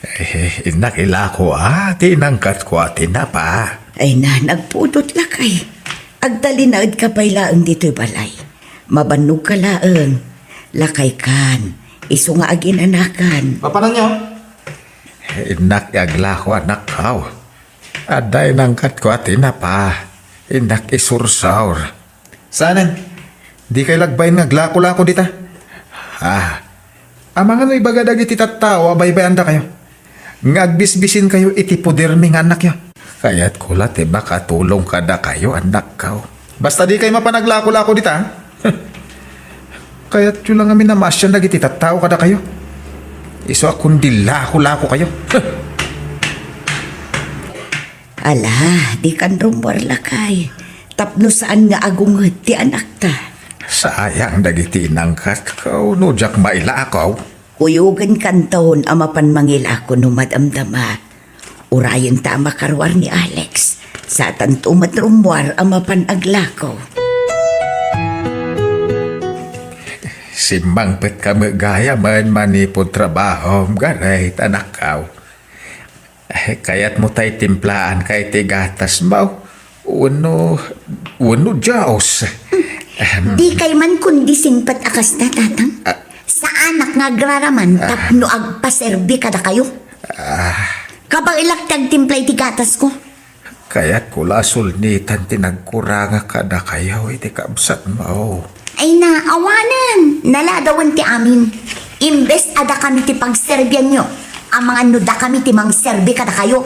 Eh, innak ilako a, ti inangkatko a tinapa. Ay na, nagpudot lakay. Agtalinaedka pay laeng ditoy balay. Mabannogka laeng. Lakay kan, isu nga aginanakan. Papananyo? Eh, innak aglako, anakko. Adda inangkatko a tinapa. Innak isursor. Saanen? Dikay lagbayen nga aglako-lako dita. Ah, amangan no ibaga dagiti tattao a baybay-andakayo, nga agbisbisinkayo iti podermi nga annakyo. Kayatko la ti makatulong kadakayo, annakko. Basta dikay mapan aglako-lako dita, ha? Kayatyo la ngamin a maasian dagiti tattao kadakayo. Isu a kundi lako-lakokayo. Ala, dikan rummuar lakay. Tapno saan nga agunget ti anakta. Sayang dagiti inangkatko no diak mailako. Kuyogenkanton a mapan mangilako no madamdama. Urayenta a makaruar ni Alex. Satanto met rummuar a mapan aglako. Simmangpetka met gayamen manipud trabahom, Gareth, anakko. Eh, kayatmo tay timplaanka iti gatasmo? Wenno, wenno Dios? Ahem. Dikay man kundi singpet a kasta, Tatang. Ah. Saanak nga agraraman Ah. tapno agpaserbi kadakayo. Ah. Kabaelak ti agtimpla iti gatasko. Kayatko la a sulnitan ti nagkurangak kadakayo iti kabsatmo. Ay na, awanen! Naladawen ti amin. Imbes a dakami ti pagserbianyo, amangan no dakami ti mangserbi kadakayo.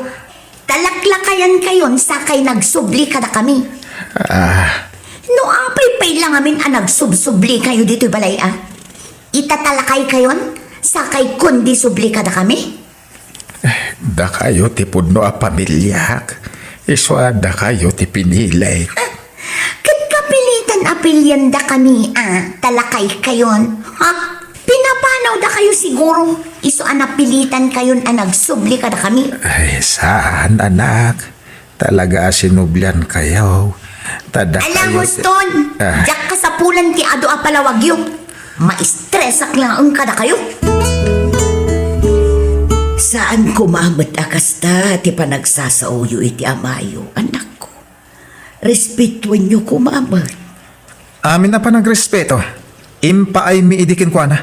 Talaklakayankayon sakay nagsubli kadakami. Ah. No apay pay la ngamin a nagsubsublikayo ditoy balay a? Itatalakaykayon sakay kundi subli kadakami? Dakayo ti pudno a pamiliak, isu a dakayo ti pinilik. Ket kapilitan a piliandakami a talakaykayon, ha? Pinapanawdakayo siguro, isu a napilitankayon a nagsubli kadakami. Ay, saan, anak. Talaga a sinubliankayo. Ta dakayo ti Alang huston! Ah. Diak kasapulan ti adu a palawagyo. Maistresak laeng kadakayo. Saan koma met a kasta ti panagsasaoyo iti amayo, anakko. Respetuenyo koma met. Amin a panagrespeto, impaaymi idi kenkuana.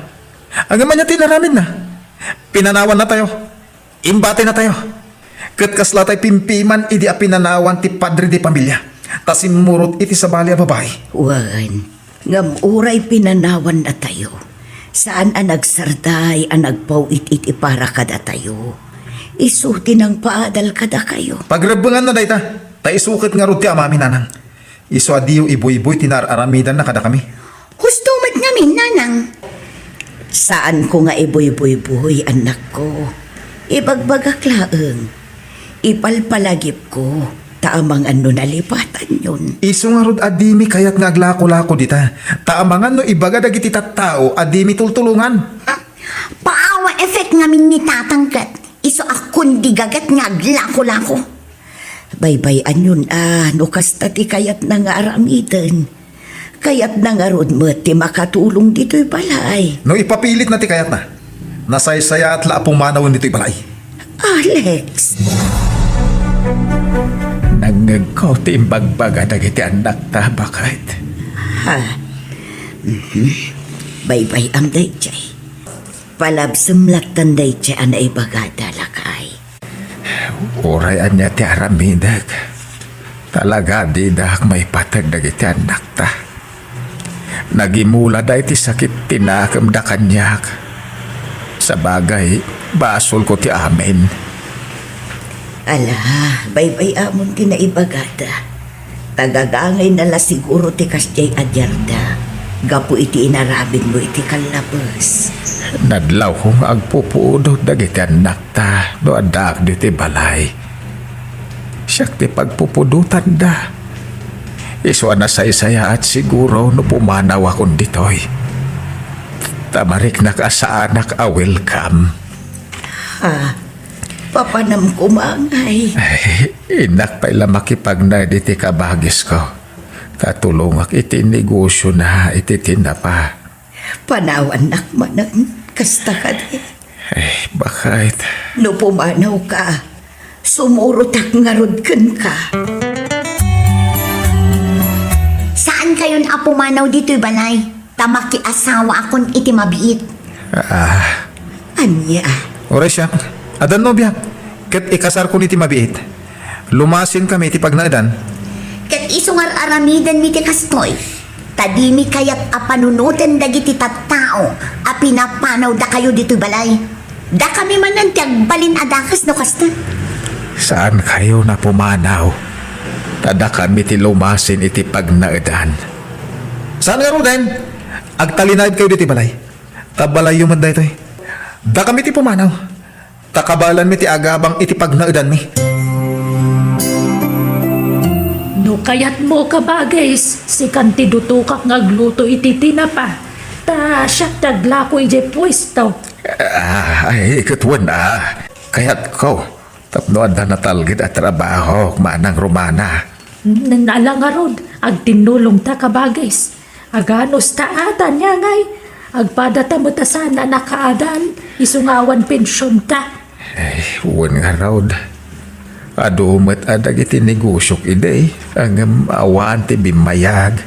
Ngem ania ti inaramidna? Pinanawannatayo. Imbatinatayo. Ket kasla tay pimpiman idi a pinanawan ti padre de pamilia, ta simmurot iti sabali a babai. Wen, ngem uray pinanawannatayo, saan a nagsarday a nagpaw-it-it iti para kadatayo. Isu ti nangpaadal kadakayo. Pagrebbenganna dayta, ta isu ket ngarud ti amami, nanang. Isu a diyo ibuybuy ti naar-aramidanna kadakami. Husto met ngamin, nanang. Saanko nga ibuybuybuy, annakko. Ibagbagak laeng. Ipalpalagipko, ta amangan no nalipatanyon. Isu ngarud a dimi kayat nga aglakolako dita, ta amangan no ibaga dagiti tattao a dimi tultulongan. Paawa effect ngamin ni Tatang ket isu a kundi gaget nga aglakolako. Baybay-anyon a no kasta ti kayatna nga aramiden. Kayatna ngarud met ti makatulong ditoy balay. No ipapilitna ti kayatna, nasaysayaat la a pumanawen ditoy balay. Alex! Nangngegko ti imbagbaga dagiti annakta, baket. Ha? Mhm. Baybay-am daydiay. Palabsem lattan daydiay a naibagada, lakay. Uray ania ti aramidek, talaga didak maipateg dagiti annakta. Nagimulada iti sakit ti nakemda kaniak. Sabagay, basolko ti amin. Ala, baybay-amon ti naibagada. Tagagangayna la siguro ti kasdiay a diarda gapu iti inaramidmo iti kallabes. Nadlawko nga agpupudot dagiti annakta no addaak ditoy balay. Siak ti pagpupudotanda. Isu a nasaysayaat siguro no pumanawakon ditoy. Ta mariknak a saanak a welcome. Ha? Papanam koma ngay. Ay, innak pay la makipagnaed iti kabagisko. Ta tulongak iti negosiona iti tinapa. Panawannak manen, kasta kadi. Ay, baket. No pumanawka, sumurotak ngarud kenka. Saankayon a pumanaw ditoy balay, ta makiasawaakon iti mabiit. Ah. Ania? Uray siak, adda nobiak, ket ikasarkon iti mabiit. Lumasinkami iti pagnaedan. Ket isu nga ar-aramidenmi ti kastoy, ta dimi kayat a panunoten dagiti tattao a pinapanawdakayo ditoy balay. Dakami manen ti agbalin a dakes no kasta. Saankayon a pumanaw, ta dakami ti lumasin iti pagnaedan. Saan ngaruden, agtalinaedkayo ditoy balay. Ta balayyo met daytoy. Dakami ti pumanaw. Ta kabaelanmi ti agabang iti pagnaedanmi. No kayatmo, kabagis, sikan ti dutokak nga agluto iti tinapa. Ta siak ti aglako idiay puesto. Ah, ay, ket wen a. Kayatko. Tapno adda natalged a trabaho, manang Romana. N-, ala ngarud, agtinnulongta, kabagis. Aganos ta ata, ania ngay? Agpadata met a saan a nakaadan, isu nga awan pensionta. Ay, wen ngarud. Adu met a dagiti negosiok idi, ngem awan ti bimmayag.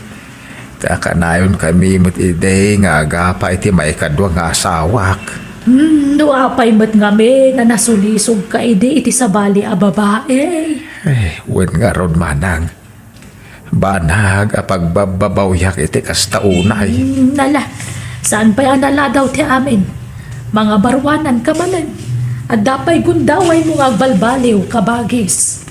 Ta kanayonkami met idi nga agapa iti maikadua nga asawak. Hmm, no apay met ngamin a nasulisogka idi iti sabali a babai. Ay, wen ngarud, manang. Banag a pagbabbabawiak iti kasta unay. Hmm, ala, saan pay a naladaw ti amin? Mangabaruananka manen. Adda pay gundawaymo nga agbalbaliw, kabagis.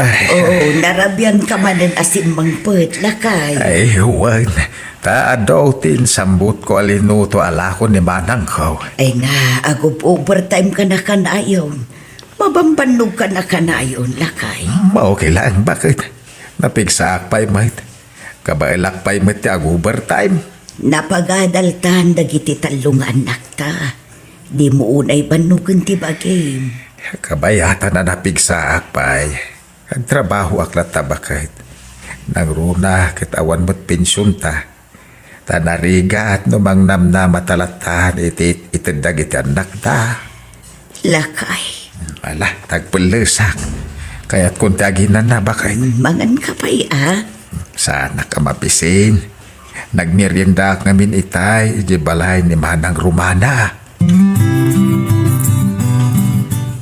Ay. Oo, narabianka manen a simmangpet, lakay. Ay, wen. Ta adu ti insambutko a linuto a lako ni manangko. Ay na, ag-overtime ka na kanayon. Mabambannogka na kanayon, lakay. Mm, okay lang, baket? Napigsaak pay met. Kabaelak pay met ti ag-overtime. Napagadaltan dagiti tallo nga annakta. Dimo unay bannogen ti bagim. Kabayatan a napigsaak pay. Agtrabahoak latta, baket. Nangruna ket awan met pensionta. Ta narigat no mangnamnamata lattan iti ited dagiti annakta. Lakay. Ala, tagpellesak. Kayatkon ti aginana, baket. Manganka pay, a? Saanak a mabisin. Nagmeriendaak ngamin itay idiay balay ni Manang Romana.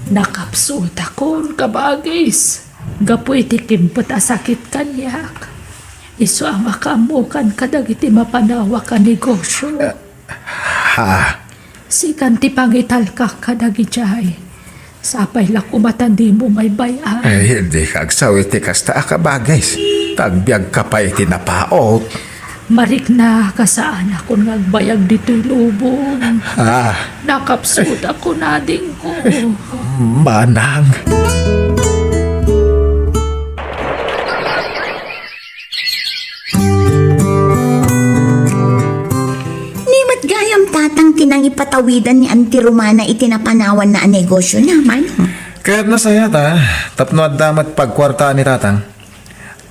Nakapsutakon, kabagis, gapu iti kimpet a sakit kaniak. Isu a makaammokan kadagiti mapanawak a negosio. Ha? Sikan ti pangitalkak kadagijay. Sapay la koma ta dimo maybay-an. Ay, dika agsao iti kasta a kabagis. Ta agbiagka pay iti napaut. Mariknak a saanakon nga agbayag ditoy lubong. Ah. Nakapsutakon, adingko. Manang. Ni met gayam, tatang, ti nangipatawidan ni Auntie Romana iti napanawanna a negosiona, manong? Ket nasayaat, tapno adda met pagkuartaan ni tatang.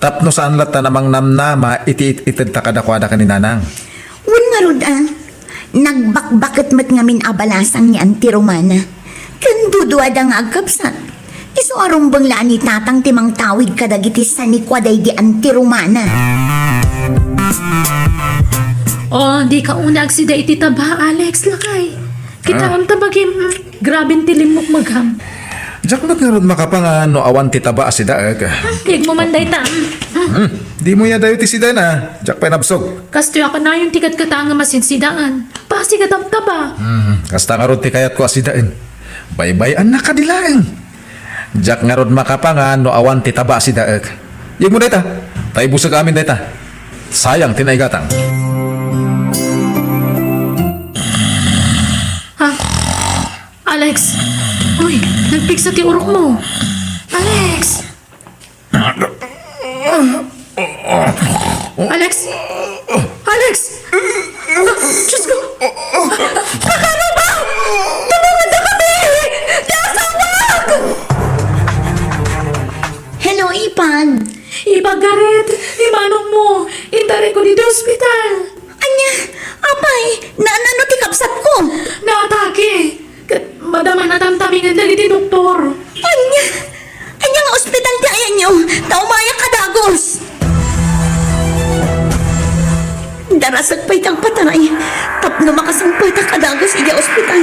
Tapno saan latta a mangnamnama iti it-itedta kadakuada ken ni Nanang. Wen ngarud a, nagbakbaket met ngamin a balasang ni Auntie Romana. Ken duduada nga agkabsat. Isu a rumbeng la a ni Tatang ti mangtawid kadagiti sanikua daydi Auntie Romana. Oh, dika unay agsida iti taba, Alex, lakay. Kitaem ta bagim, mm, graben ti limmukmegam. Diak met ngarud makapangan no awan ti taba a sidaek. Hmm, yegmo man dayta. Hmm. Hmm, dimo ya dayo ti sidaen a. Diak pay nabsog. Kastoy a kanayon ti katkatangem a sidsidaan. Pasigadam taba. Hmm, kasta ngarud ti kayatko a sidaen. Baybay-annak kadi laeng. Diak ngarud makapangan no awan ti taba a sidaek. Yegmo dayta. Ta ibusek amin dayta. Sayang ti naigatang. Ha? Alex! Uy, nagpigsa ti urokmo. Alex! Alex! Alex! Ah, Diyos ko! Nakaruba! Tulungan na kami! Nasawag! Hello, Ipag. Ipag, Gareth, ni manong mo, intaray ko ditoy ospital. Ania, apay, na-, nano ti kabsatko? Naatake. Ket madama natamtamingan dagiti doktor. Ania? Ania nga ospital ti ayanyo? Ta umayak a dagus. Darasek pay ti agpataray tapno makasangpetak a dagus idiay ospital.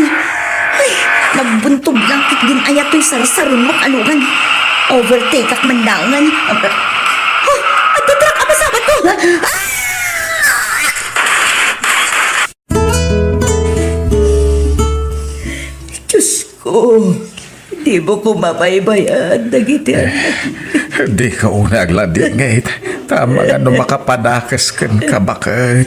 Ay, nagbuntog lang ket din aya toy sarsaronmo kalugan. Overtake-ak man laengen. Huh, adda truck a pasabatko. Ah! Diyos ko, dimo ko mabaybay-an dagiti anak. Dika unay agladingit, ta amangan no makapadakes kenka baket.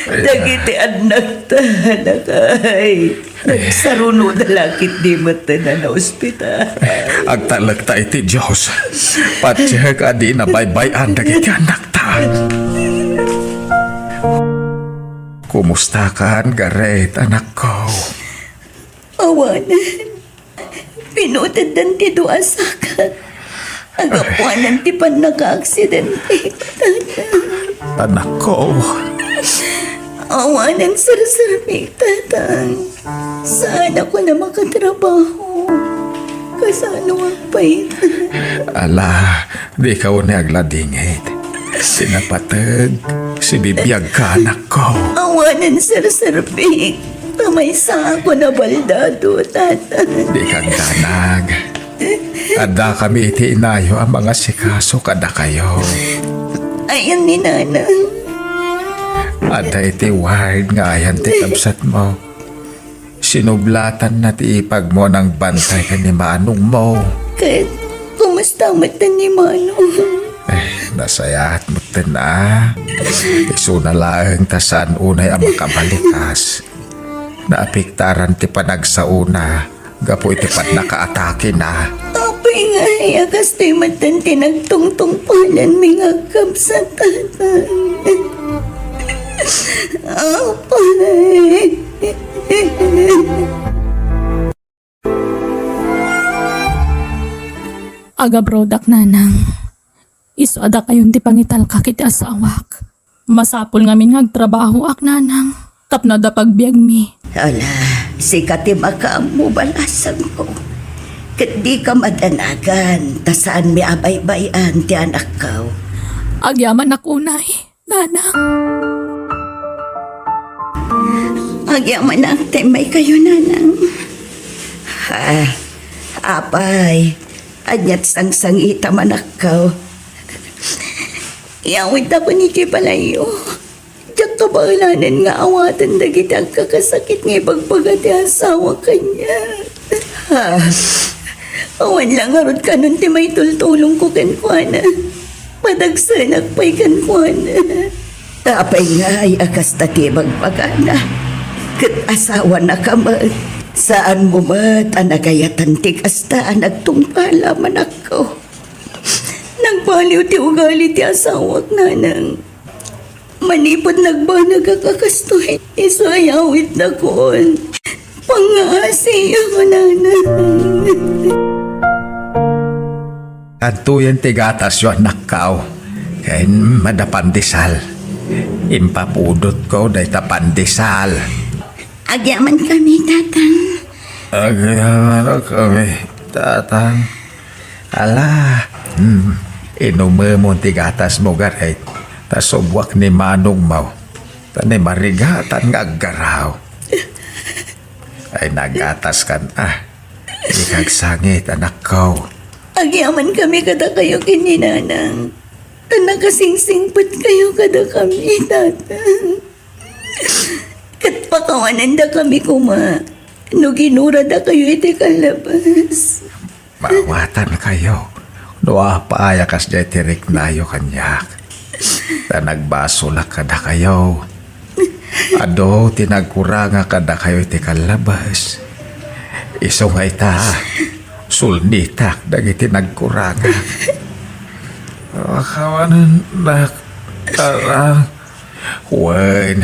Dagiti annakta, anakay, nagsarunoda la ket di metten a naospital. Agtalekta iti Dios. Patiek a di nabaybay-an dagiti annakta. Kumustakan, Gareth, anakko? Awanen. Pinuteddan ti dua a sakak. Agapuanan ti pannakaaksidente, Tatang. Anakko. Awanen serserbik, Tatang. Saan a kuna makatrabaho. Kasano pay? Ala, dika unay agladingit. Ti napateg, sibibiagka, anakko. Awanen serserbik. Ta maysa a kuna baldado, Tatang. Dika agdanag. Addakami iti inayo a mangasikaso kadakayo. Ayan ni Nanang. Adda iti ward nga ayan ti kabsatmo. Sinublatanna ti ipagmo a nangbantay ken ni manongmo. Ket kumusta metten ni Manong? Eh, nasayaat metten a. Isuna laeng ta saan unay a makabalikas. Naapektaran ti panagsaona gapu iti pannakaatakena. Apay ngay a kastoy metten ti nagtungtungpalenmi nga agkabsat, Tatang? Apay. Agabrodak, Nanang. Isu a dakayon ti pangitalkak iti asawak. Masapul ngamin nga agtrabahoak, Nanang, tapno adda pagbiagmi. Ala, sika ti makaammo, balasangko. Ket dika madanagan, ta saanmi a baybay-an ti anakko. Agyamanak unay, Nanang. Agyamanak ta immaykayo, Nanang. Ah, apay, ania ti sangsangitam, anakko? Iyawidtakon idiay balayyo. Diak kabaelanen nga awaten dagiti agkakasakit nga ibagbaga ti asawak kaniak. Ah, awan la ngarud kanon ti maitultulongko kenkuana. Padagsenak pay kenkuana. Apay ngay a kasta ti ibagbagana? Ket asawanaka met. Saanmo met a nagayatan ti kasta a nagtungpal, anakko. Nagbaliw ti ugali ti asawak, Nanang. Manipud nagbanagak a kastoy, isu a iyawidtakon. Pangngaasiyo, Nanang. Adtoyen ti gatasyo, anakko. Ken mada pandesal. Impapudotko dayta pandesal. Agyamankami, Tatang. Agyamankami, Tatang. Ala, hmm, inumemon ti gatasmo, Gareth. Ta subwak ni manongmo. Ta ni marigatan nga aggaraw. Ay, nagataskan, ah. Di ka agsangit, anakko. Agyamankami kadakayo ken ni Nanang. Ta nakasingsingpetkayo kadakami, Tatang. Ket pakawanandakami koma no ginuradakayo iti kallabas. Maawatankayo no apay a kasdiay ti riknayo kaniak. Ta nagbasolak kadakayo. Adu ti nagkurangak kadakayo iti kallabas. Isu nga ita, sulnitak dagiti nagkurangak. Pakawanennak, Tatang. Wen,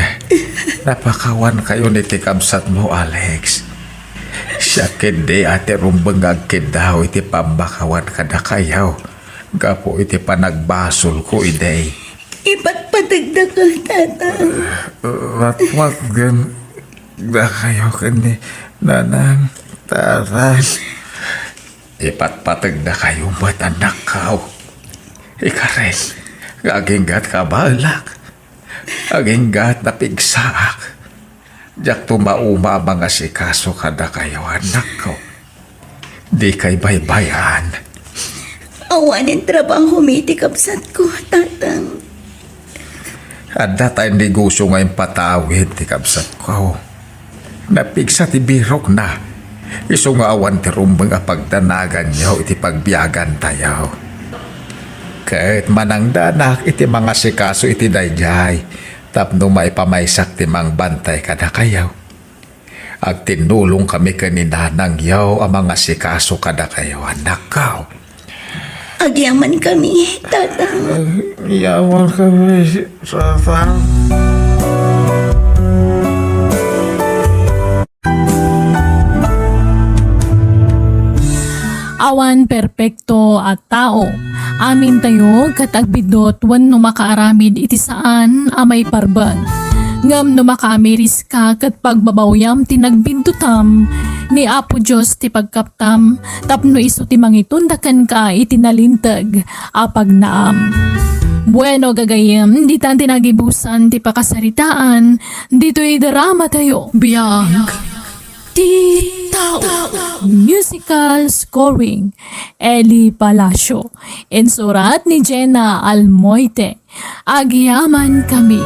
napakawankayon iti kabsatmo, Alex. Siak ketdi a ti rumbeng nga agkiddaw iti pammakawan kadakayo gapu iti panagbasolko idi. Ipatpategdaka, Tatang. Patpategen dakayo ken ni Nanang, Tatang. Ipatpategdakayo met, anakko. Ikaren, nga aginggat kabaelak. Aginggat napigsaak. Diak tumauma a mangasikaso kadakayo, anakko. Dikay baybay-an. Awanen trabahomi ti kabsatko, Tatang. Adda tay negosio nga impatawid ti kabsatko. Napigsa ti birokna. Isu nga awan ti rumbeng a pagdanaganyo iti pagbiagantayo. Ket manangdanak iti mangasikaso iti daydiay tapno maipamaysak ti mangbantay kadakayo. Agtinnulongkami ken ni nanangyo a mangasikaso kadakayo, anakko. Agyamankami, Tatang. Agyamankami, Tatang. Awan perpekto a tao. Amintayo ket agbiddut wenno makaaramid iti saan a maiparbeng. Ngem no makaamiris ka ket pagbabawyam ti nagbiddutam, ni Apo Dios ti pagkaptam, tapno isu ti mangitunda kenka iti nalinteg a pagnaam. Bueno, gagayyem, ditan ti nagibusan ti pakasaritaan ditoy dramatayo. Biag ti tao. Musical scoring, Eli Palacio. Insurat ni Jenna Almoite. Agyamankami.